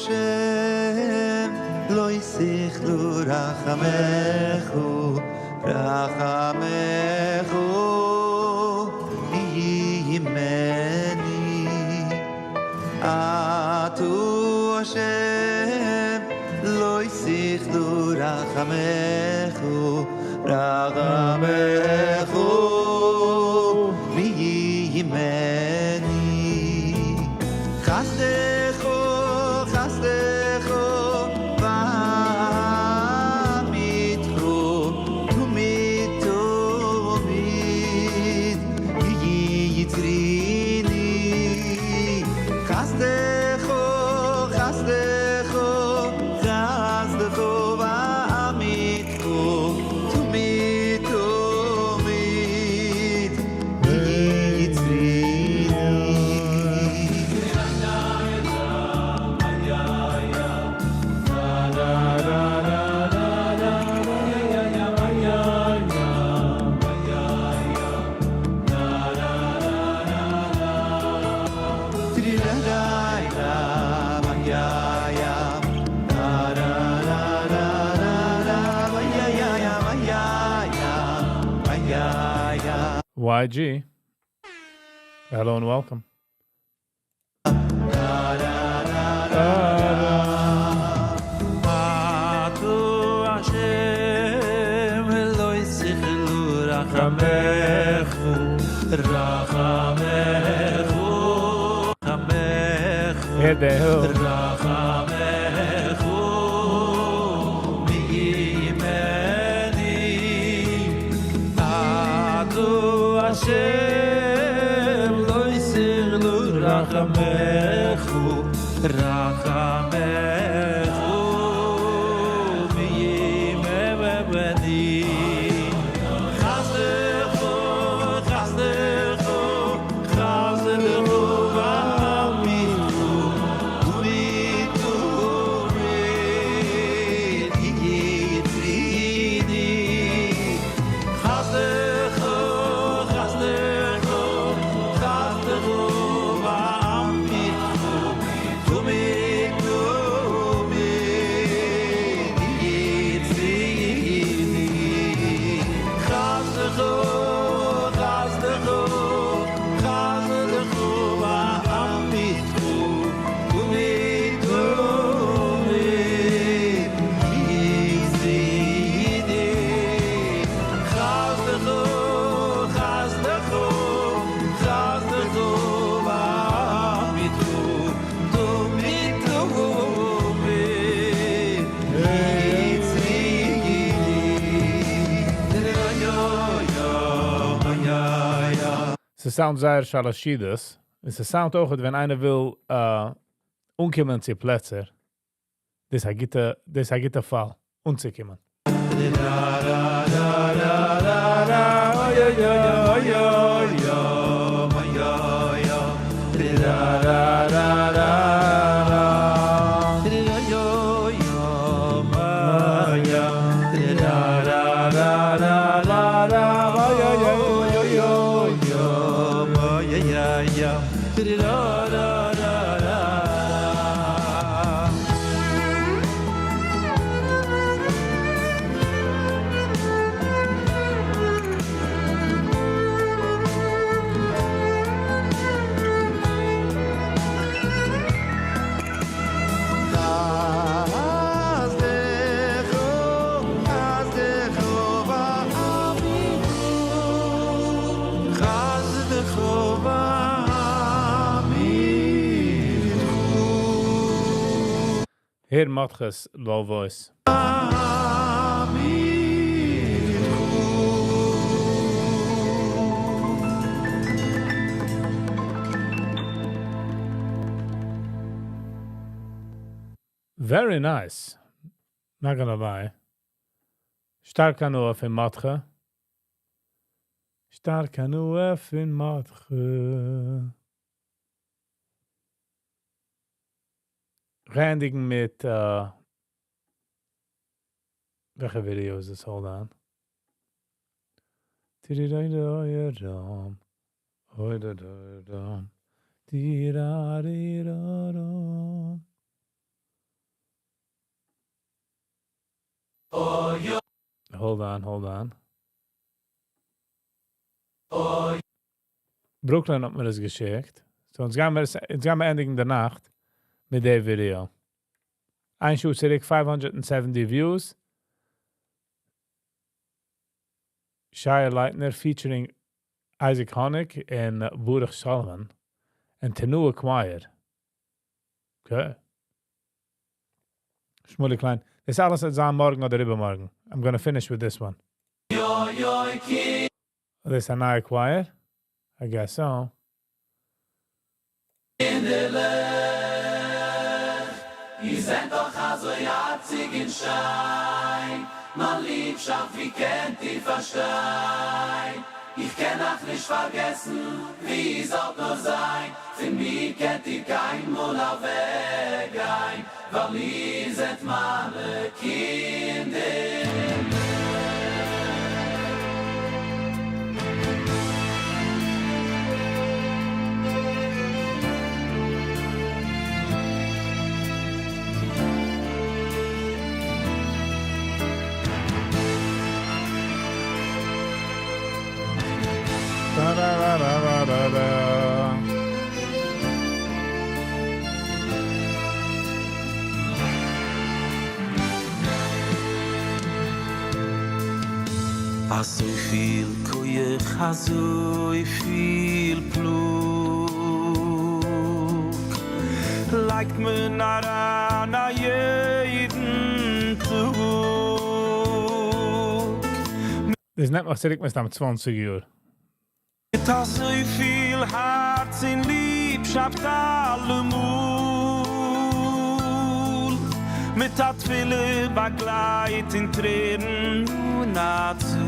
השם לא יסכלו רחמך רחמך ימני אתו השם לא יסכלו רחמך רחמך ימני חסדך חסדך ואמיתך תמיד תמיד יצריני חסדך חסדך חסדך ואמיתך תמיד תמיד יצריני YG. Hello and welcome. אתו השם לא יסכלו רחמך רחמך רחמך רחמך מימני אתו השם לא יסכלו רחמך רחמך מימני חסדך חסדך חסדך ואמיתך תמיד תמיד יצריני חסדך חסדך חסדך ואמיתך תמיד תמיד יצריני חסדך חסדך חסדך ואמיתך תמיד תמיד יצריני חסדך חסדך חסדך ואמיתך תמיד תמיד יצריני ס'sound זייער שלש סעודות. עס sound אויך, ווען איינער וויל אנקומען צו פלעצער. דאס איז א גוטע, דאס איז א גוטע פאל, אנצוקומען. הער Motche's low voice. Very nice. Not gonna lie. שטארק הנאה פון Motche. שטארק הנאה פון Motche. ענדיגן מיט וועלכע ווידיאו איז עס? Hold on. Ti-di-di-di-di-dum. Oi-di-di-dum. Ti-da-di-da-dum. Hold on, hold on. Brooklyn האט מיר עס געשיקט. So, יעצט גייען מיר ענדיגן די נאכט מיט די video. איין שעה צוריק, 570 views. Shia Leitner featuring Isaac Honig and Baruch Solomon and Tenua Choir. Okay. Shmuley Klein. דאס אלעס וועט זיין מארגן אדער איבערמארגן. I'm gonna finish with this one. דאס איז א נייע choir? I guess so. איר זענט דאך אזוי הארציג און שיין, מיין ליבשאפט ווי קענט איר פארשטיין? איך קען אייך נישט פארגעסן, ווי איר זאלט נאר זיין, פון מיר קענט איר קיינמאל אוועקגיין, ווייל איר זענט מיינע קינדער. Da, da, da, da, da, da. אזוי פיל כח, אזוי פיל פלאג לייגט מען אריין א יעדן טאג. דאס נעמט מיך צוריק מסתם 20 יאר. מיט אזוי פיל הארץ און ליבשאפט אלעמאל, מיט א תפילה באגלייט און טרערן אן א צאל.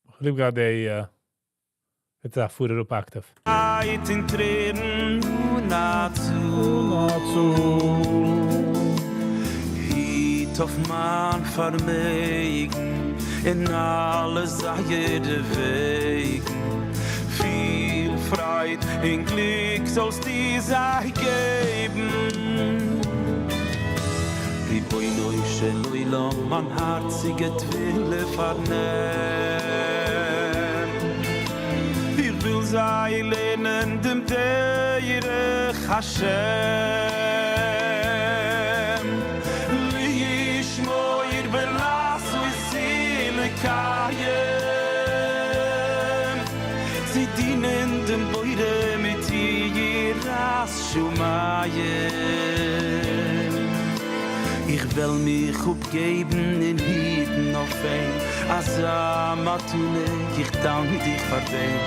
איך ליב גראדע די, יעצט א פאר אראפ octave. באגלייט און טרערן אן א צאל. היט אויף מיין פארמעגן אין אלע זייערע וועגן. פיל פרייד און גליק זאלסטו זיי געבן. רבונו של עולם, מיין הארציגע תפילה פארנעם. איך וויל זיי לערנען דעם דרך השם. לשמור ולעשות ולקיים. צו דינען דעם בורא מיט יראת שמים. איך וועל מיך אפגעבן און היטן אויף אים, אזא מתנה, איך דאנק דיך פאר דעם.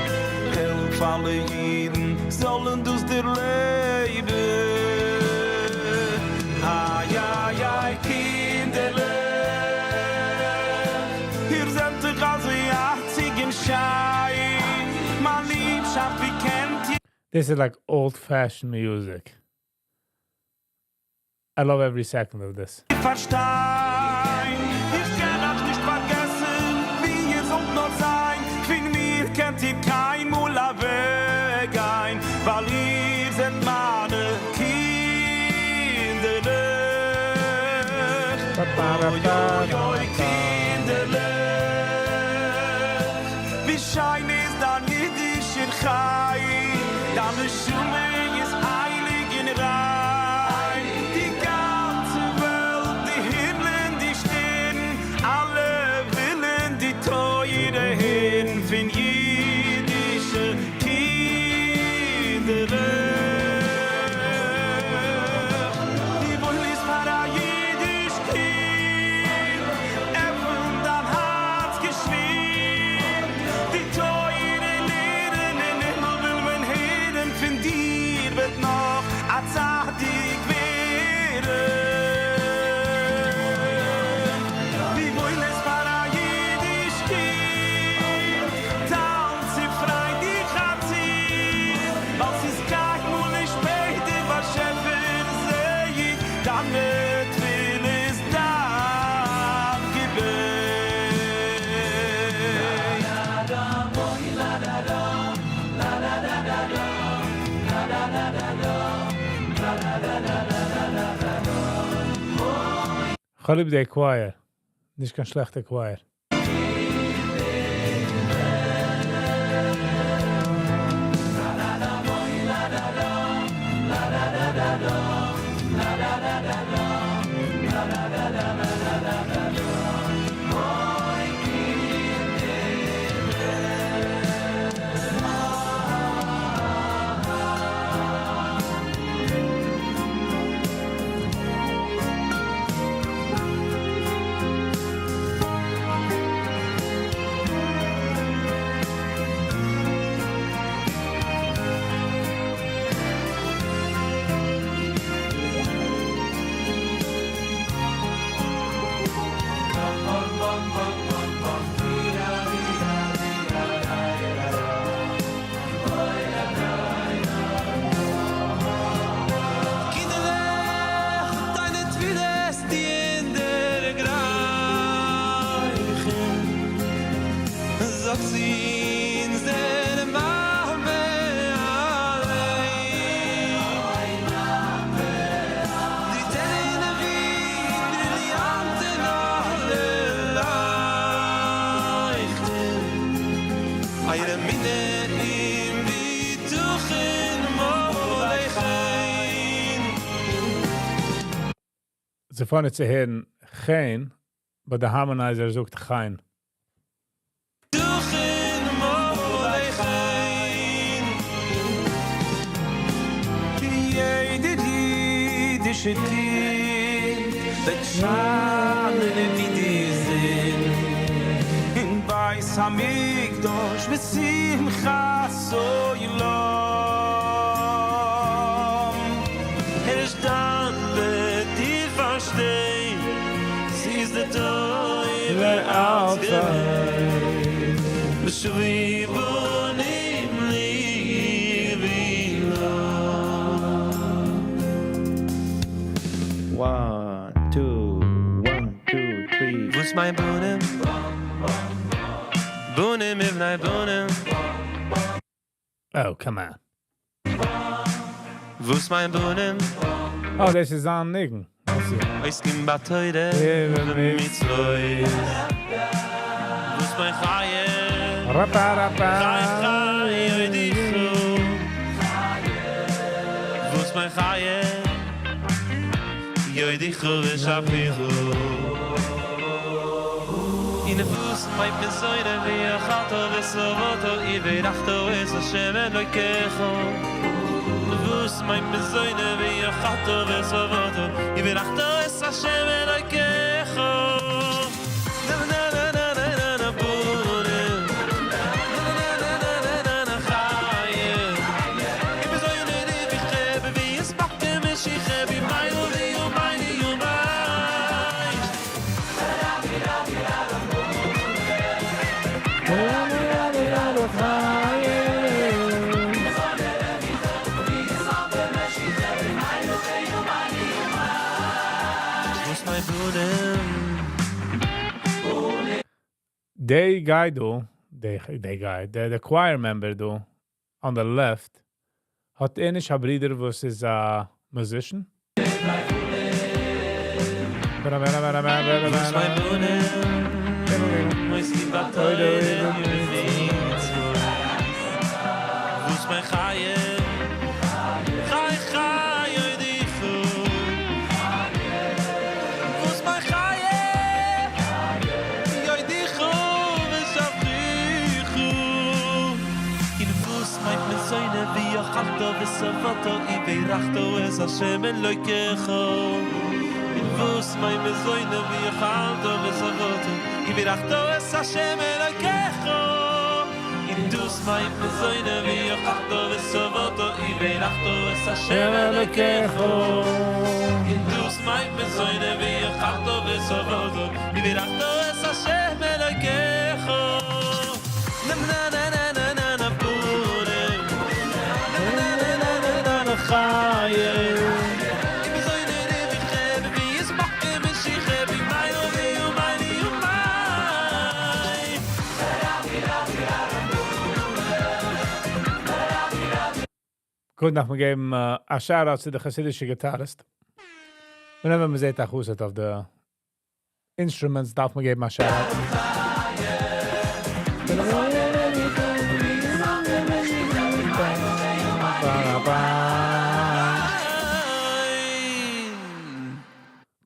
העלף אלע אידן זאלן דאס דערלעבן. איי איי איי קינדערלעך, איר זענט דאך אזוי הארציג און שיין, מיין ליבשאפט ווי קענט איר This is like old-fashioned music. I love every second of this. פארשטיין, איך קען אייך נישט פארגעסן, ווי איר זאלט נאר זיין, פון מיר קענט איר קיינמאל אוועקגיין, ווייל איר זענט מיינע קינדערלעך. אוי אוי אוי קינדערלעך, ווי שיין איז דיין אידישער חן, דיין נשמה איז הייליג און ריין, די גאנצע וועלט, די הימלען, די שטערן, אלע ווילן די תורה הערן פון אידישע קינדערלעך. ווי וואויל איז פאר א אידיש קינד, עפן דיין הארץ געשווינד, די תורה לערנען אין הימל וויל מען הערן פון דיר וועט כ'האב ליב די choir. נישט קיין שלעכטע choir. קינדערלעך, דיינע תפילות טוען דערגרייכן, זאגט צו אונזער מאמע אליין. די טענער ווי בריליאנטן אלע לייכטן, אייער אמונה און בטחון מלא חן. ס'איז funny צו הערן חן, but the harmonizer זאגט חיין. בטחון מלא חן. יעדער אידישע קינד וועט שיינען ווי די זון אין בית המקדש בשמחת עולם. ערשט דאן וועט איר פארשטיין, ס'איז די תורה אלץ געווען, ושבו בנים לגבולם. One, two, one, two, three. וואס מיינט בנים? בנים ובני בנים. Oh, come on. וואס מיינט בנים? Oh, דאס איז א ניגון. עוסקים בתורה ובמצוות. וואס מיינט חיי? רפה, רפה. חי חי יודיכו. וואס מיינט חיי? יודיכו ושפיכו. אין וואס מיינט מזוני ואכלת ושבעת וברכת את השם אלוקיך. וואס מיינט מזוני ואכלת ושבעת וברכת את השם אלוקיך. Na na na na na na na בנים. Na na na na na na na חיי. אם מזוני רויחי בימות משיחי בימינו ויומינו יומי. וואס מיינט בנים? The guy דא, the guy, the choir member דא, on the left, האט ער נישט א ברודער וואס איז א musician? וואס מיינט בנים? עוסקים בתורה ובמצוות. וואס מיינט חיי? חי חי יודיכו. וואס מיינט חיי? יודיכו ושבחיכו. אין וואס מיינט מזוני ואכלת ושבעת וברכת את השם אלוקיך. אין וואס מיינט מזוני ואכלת ושבעת וברכת את השם אלוקיך. אין דאס מיינט מזוני ואכלת ושבעת וברכת את השם אלוקיך. אין דאס מיינט מזוני ואכלת ושבעת וברכת את השם אלוקיך. Na na na na na na na בנים. Na na na na na na na חיי. אם מזוני רויחי בימות משיחי בימינו ויומינו יומי. קודם דארף מען געבן א shout out צו די חסידישע guitarist. Whenever מען זעט א חסיד אויף די Instruments דארף מען געבן א shout.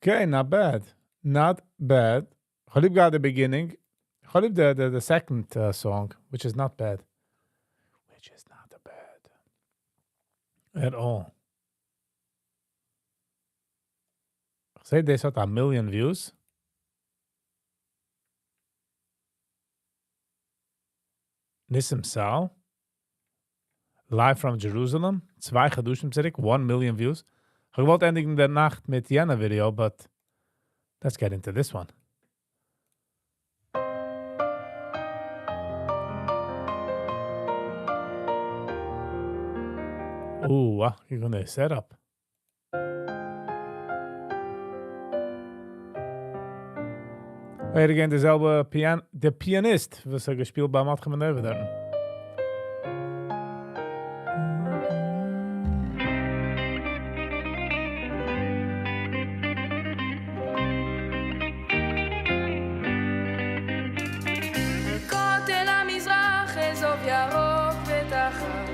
Okay, not bad. Not bad. כ'האב ליב געהאט די beginning. כ'האב ליב די, די, the second song, which is not bad. Which is not bad. At all. איך זע, דאס האט א million views. Nissim Sal. Live from Jerusalem. צוויי חדשים צוריק, 1 million views. איך וואלט ענדיגן די נאכט מיט יענע video, but let's get into this one. Ooh, wow, you're gonna set up. Again, די זעלבע pian דער pianist, וואס האט געשפילט ביי מרדכי בן דוד דארט. כותל המזרח אזוב ירוק ותחה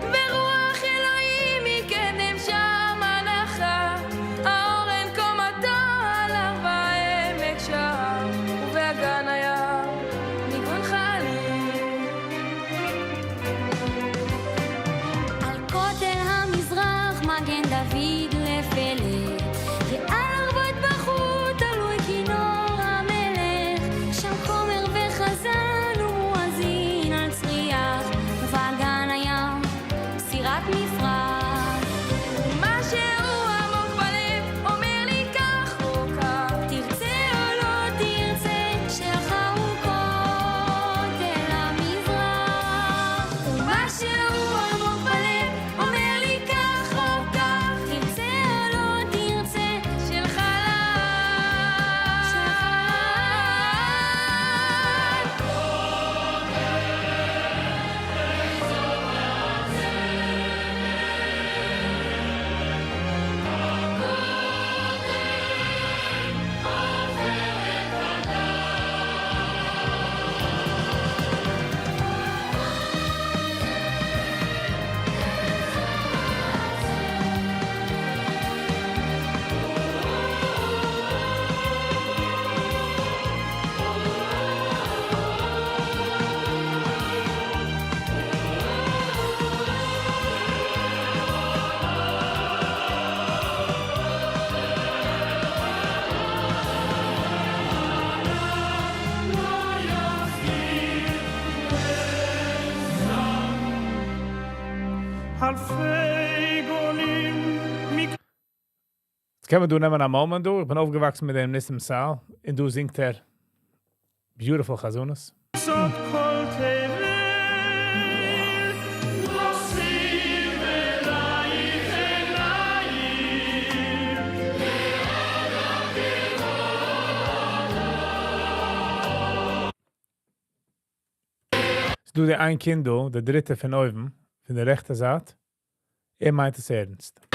ורוח אלוהים מקדם שם הנחה האורן קומתו על הר בעמק שם ובאגן הים ניגון חליל על כותל המזרח מגן דוד לפלא ועל ערבות בחור תלוי כינור המלך שם כומר וחזן ומואזין על צריח ובאגן הים סירת מפרח משהו עמוק בלב אומר לי כך או כך תרצה או לא תרצה שלך הוא כותל המזרח ומשהו עמוק בלב אומר לי כך או כך תרצה או לא תרצה שלך שלך לעד אלפי גולים יעצט קען מען דא נעמען א moment דא. איך בין אויפגעוואקסן מיט דעם ניסים סאל. און דא זינגט ער beautiful חזנות. מקצות כל תבל נושאים אלייך עיניים ס'דא די איין קינד דא, דער דריטע פון אויבן, פון די רעכטע זייט. ער מיינט עס ערנסט.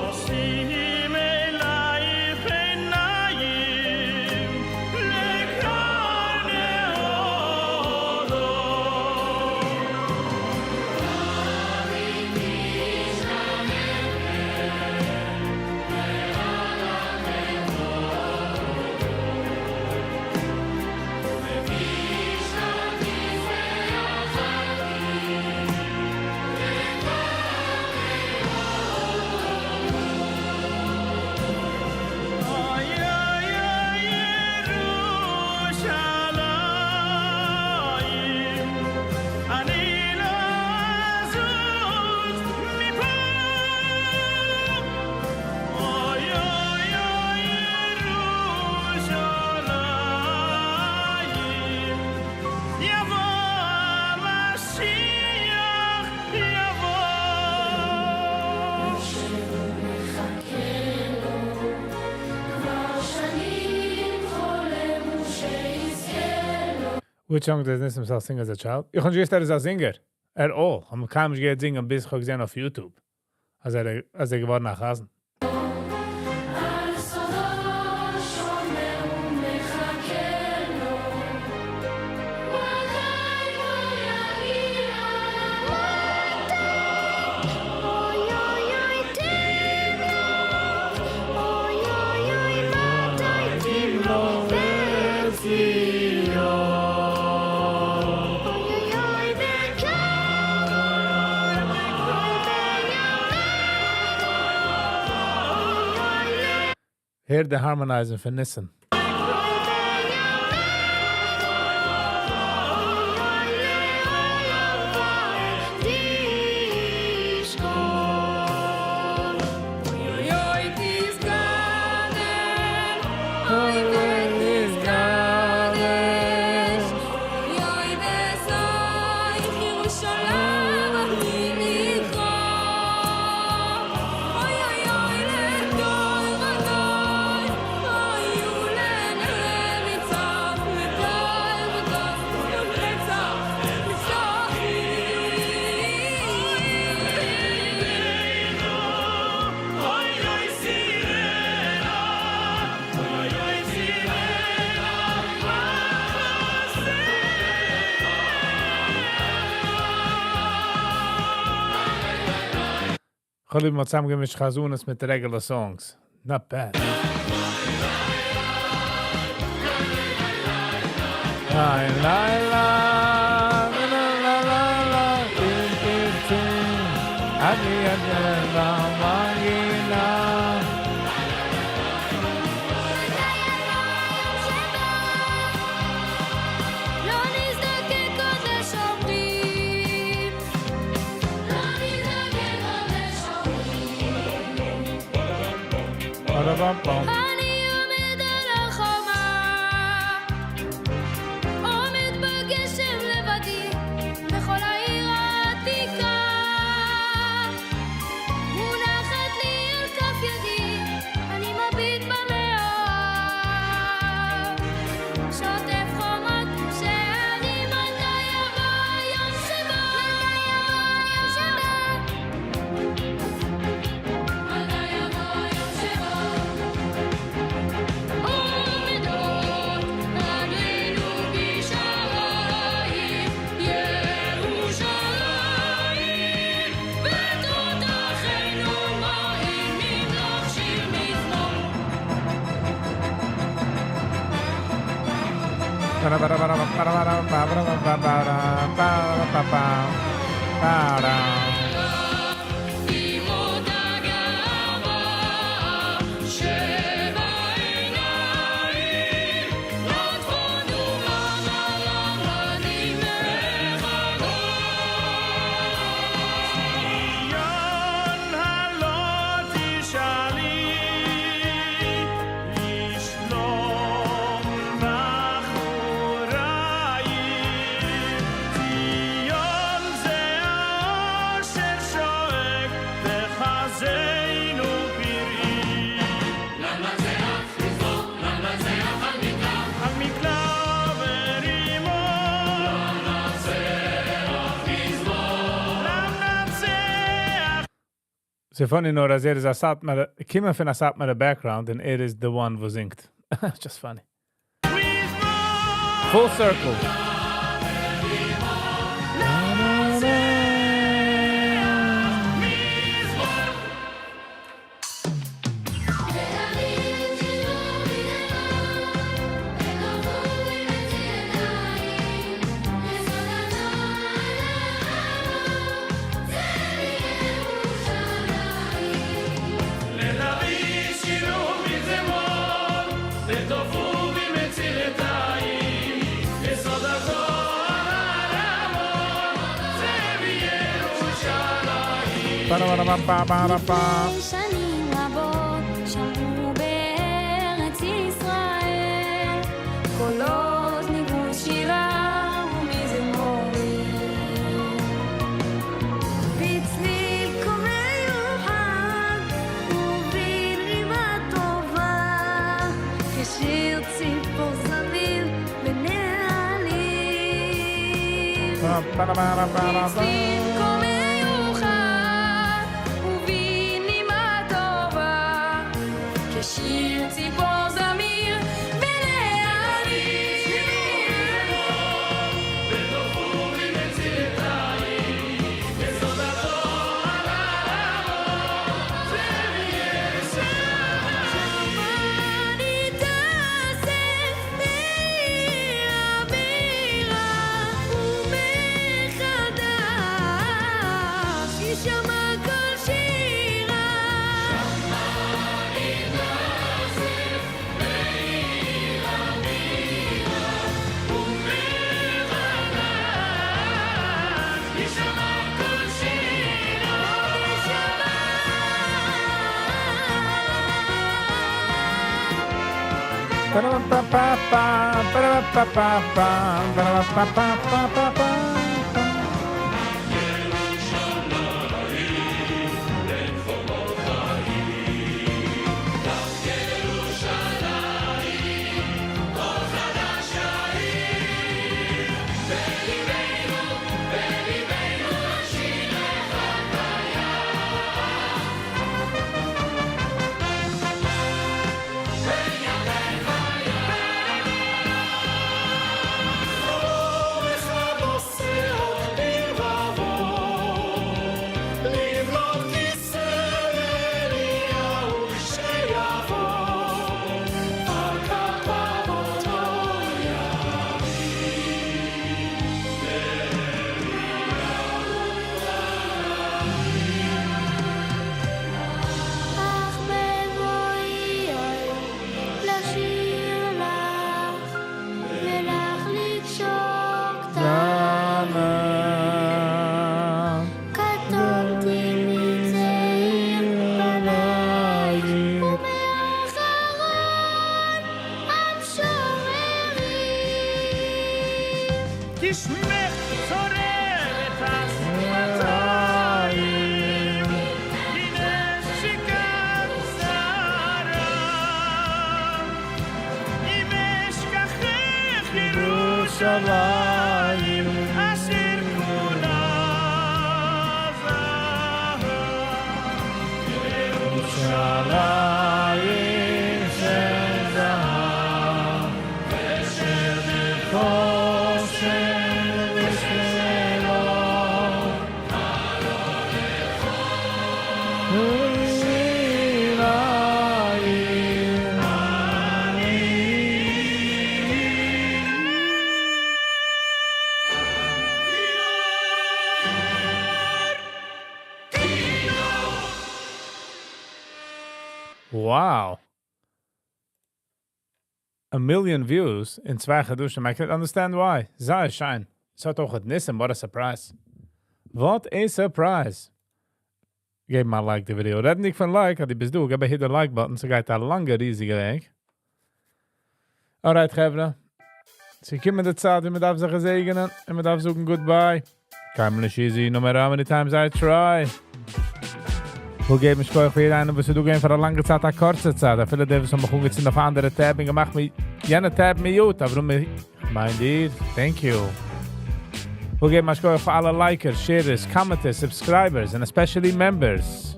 נושאים אלייך עיניים לקרני עולם אוי אוי אוי ירושלים אני לא אזוז מפה אוי אוי אוי ירושלים יבוא המשיח יבוא מחכה לו כבר שנים חולם שיזכה לו Which song does Nissim Sal sing as a child? איך האב נישט געוואוסט ער איז א singer. At all. איך האב קיינמאל נישט געהערט זינגען ביז איך האב געזען אויף YouTube. אז ער, אז ער געווארן א חזן. לנו את ציון. הער די harmonizing פון Nissen. כ'האב ליב מ'האט צוזאמגעמישט חזנות מיט regular songs. Not bad. ליי ליי ליי, la la la la, טין טין טין, אני אני la מנגינה. לא נזדקק עוד לשומרים, לא נזדקק עוד לשומרים. Ba-da-bum-bum. אני עומד על החומה, עומד בגשם לבדי, בכל העיר העתיקה. מונחת לי על כף ידי, אני מביט במאור. שוטף חומות שערים, מתי יבוא היום שבו, מתי יבוא היום שבו, עומדות רגלינו בשערייך, ירושלים, בתותחינו מרימים לך שיר מזמור. Ba-da-ba-da-ba-da-ba-da-ba-da-ba-da-ba-ba-ba-ba-ba. Ba-da. דמעות הגאווה שבעיניים נוטפות ומעל ציון הלא תשאלי לשלום בחורייך ציון זה האושר שואג וחזינו פראי למנצח על מקלע ורימון למנצח ס'איז funny נאר אז ער איז א סאטמארער, קומט פון א סאטמארער background און ער איז the one וואס זינגט. Just funny. Full circle. לדוד שירו מזמור, לתופו במצילתיים, יסוד הכל הרמון, זה בירושלים. Ba-da-ba-da-ba-ba-ba-ba. שנים רבות שמעו בארץ ישראל קולות ניגון שירה ומזמורים בצליל כה מיוחד ובנעימה טובה כשיר ציפור זמיר בנהלים Ba-da-ba-da-ba-da-ba. בצליל כה מיוחד ובנעימה טובה כשיר ציפור זמיר בנהלים לתופו במצילתיים, יסוד הכל הרמון, זה בירושלים. תעשה פא פא פא פא פא פא פא פא פא פא פא פא. Wow. A million views אין צוויי חדשים. I can understand why. זייער שיין. ס'האט אויך ניסים, what a surprise. What a surprise. געב מיר א like די video. רעדנדיג פון like, אז דו ביסט דא, געב א hit the like button, ס'גייט א לאנגע ריזיגע וועג. Alright, חברה. ס'געקומען די צייט, ווי מ'דארף זיך געזעגענען און מ'דארף זאגן goodbye. קיינמאל נישט easy, no matter how many times I try. כ'וויל געבן שכוח פאר יעדער איינער, וואס איז דא געווען פאר א לאנגע צייט, א קורצע צייט. אפילו די, וואס האבן מיך אנגעצינדן אויף אנדערע tab און געמאכט מיר יענע tab mute. אבער מיין דיר, thank you. כ'וויל געבן א שכוח פאר אלע likers, sharers, commenters, subscribers, and especially members.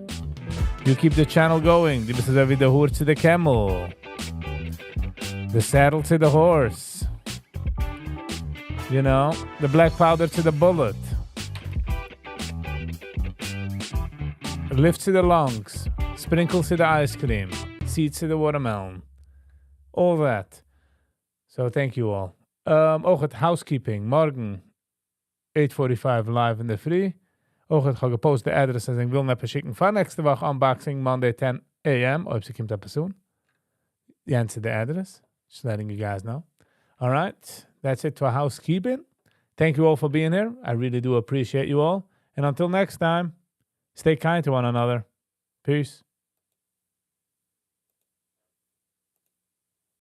You keep the channel going. דו ביסט אזוי ווי די horse to the camel. The saddle to the horse. The black powder to the bullet. Lift to the lungs. Sprinkles to the ice cream. Seeds to the watermelon. All that. So thank you all. אויך housekeeping. מארגן 8.45 live אין דער פרי. אויך איך האב גע post די address, אז איך וויל עפעס שיקן פאר נעקסטע וואך unboxing Monday 10 a.m. אויב ס'קומט עפעס אן. יענץ איז די address. Just letting you guys know. All right. That's it for housekeeping. Thank you all for being here. I really do appreciate you all. And until next time, stay kind to one another. Peace.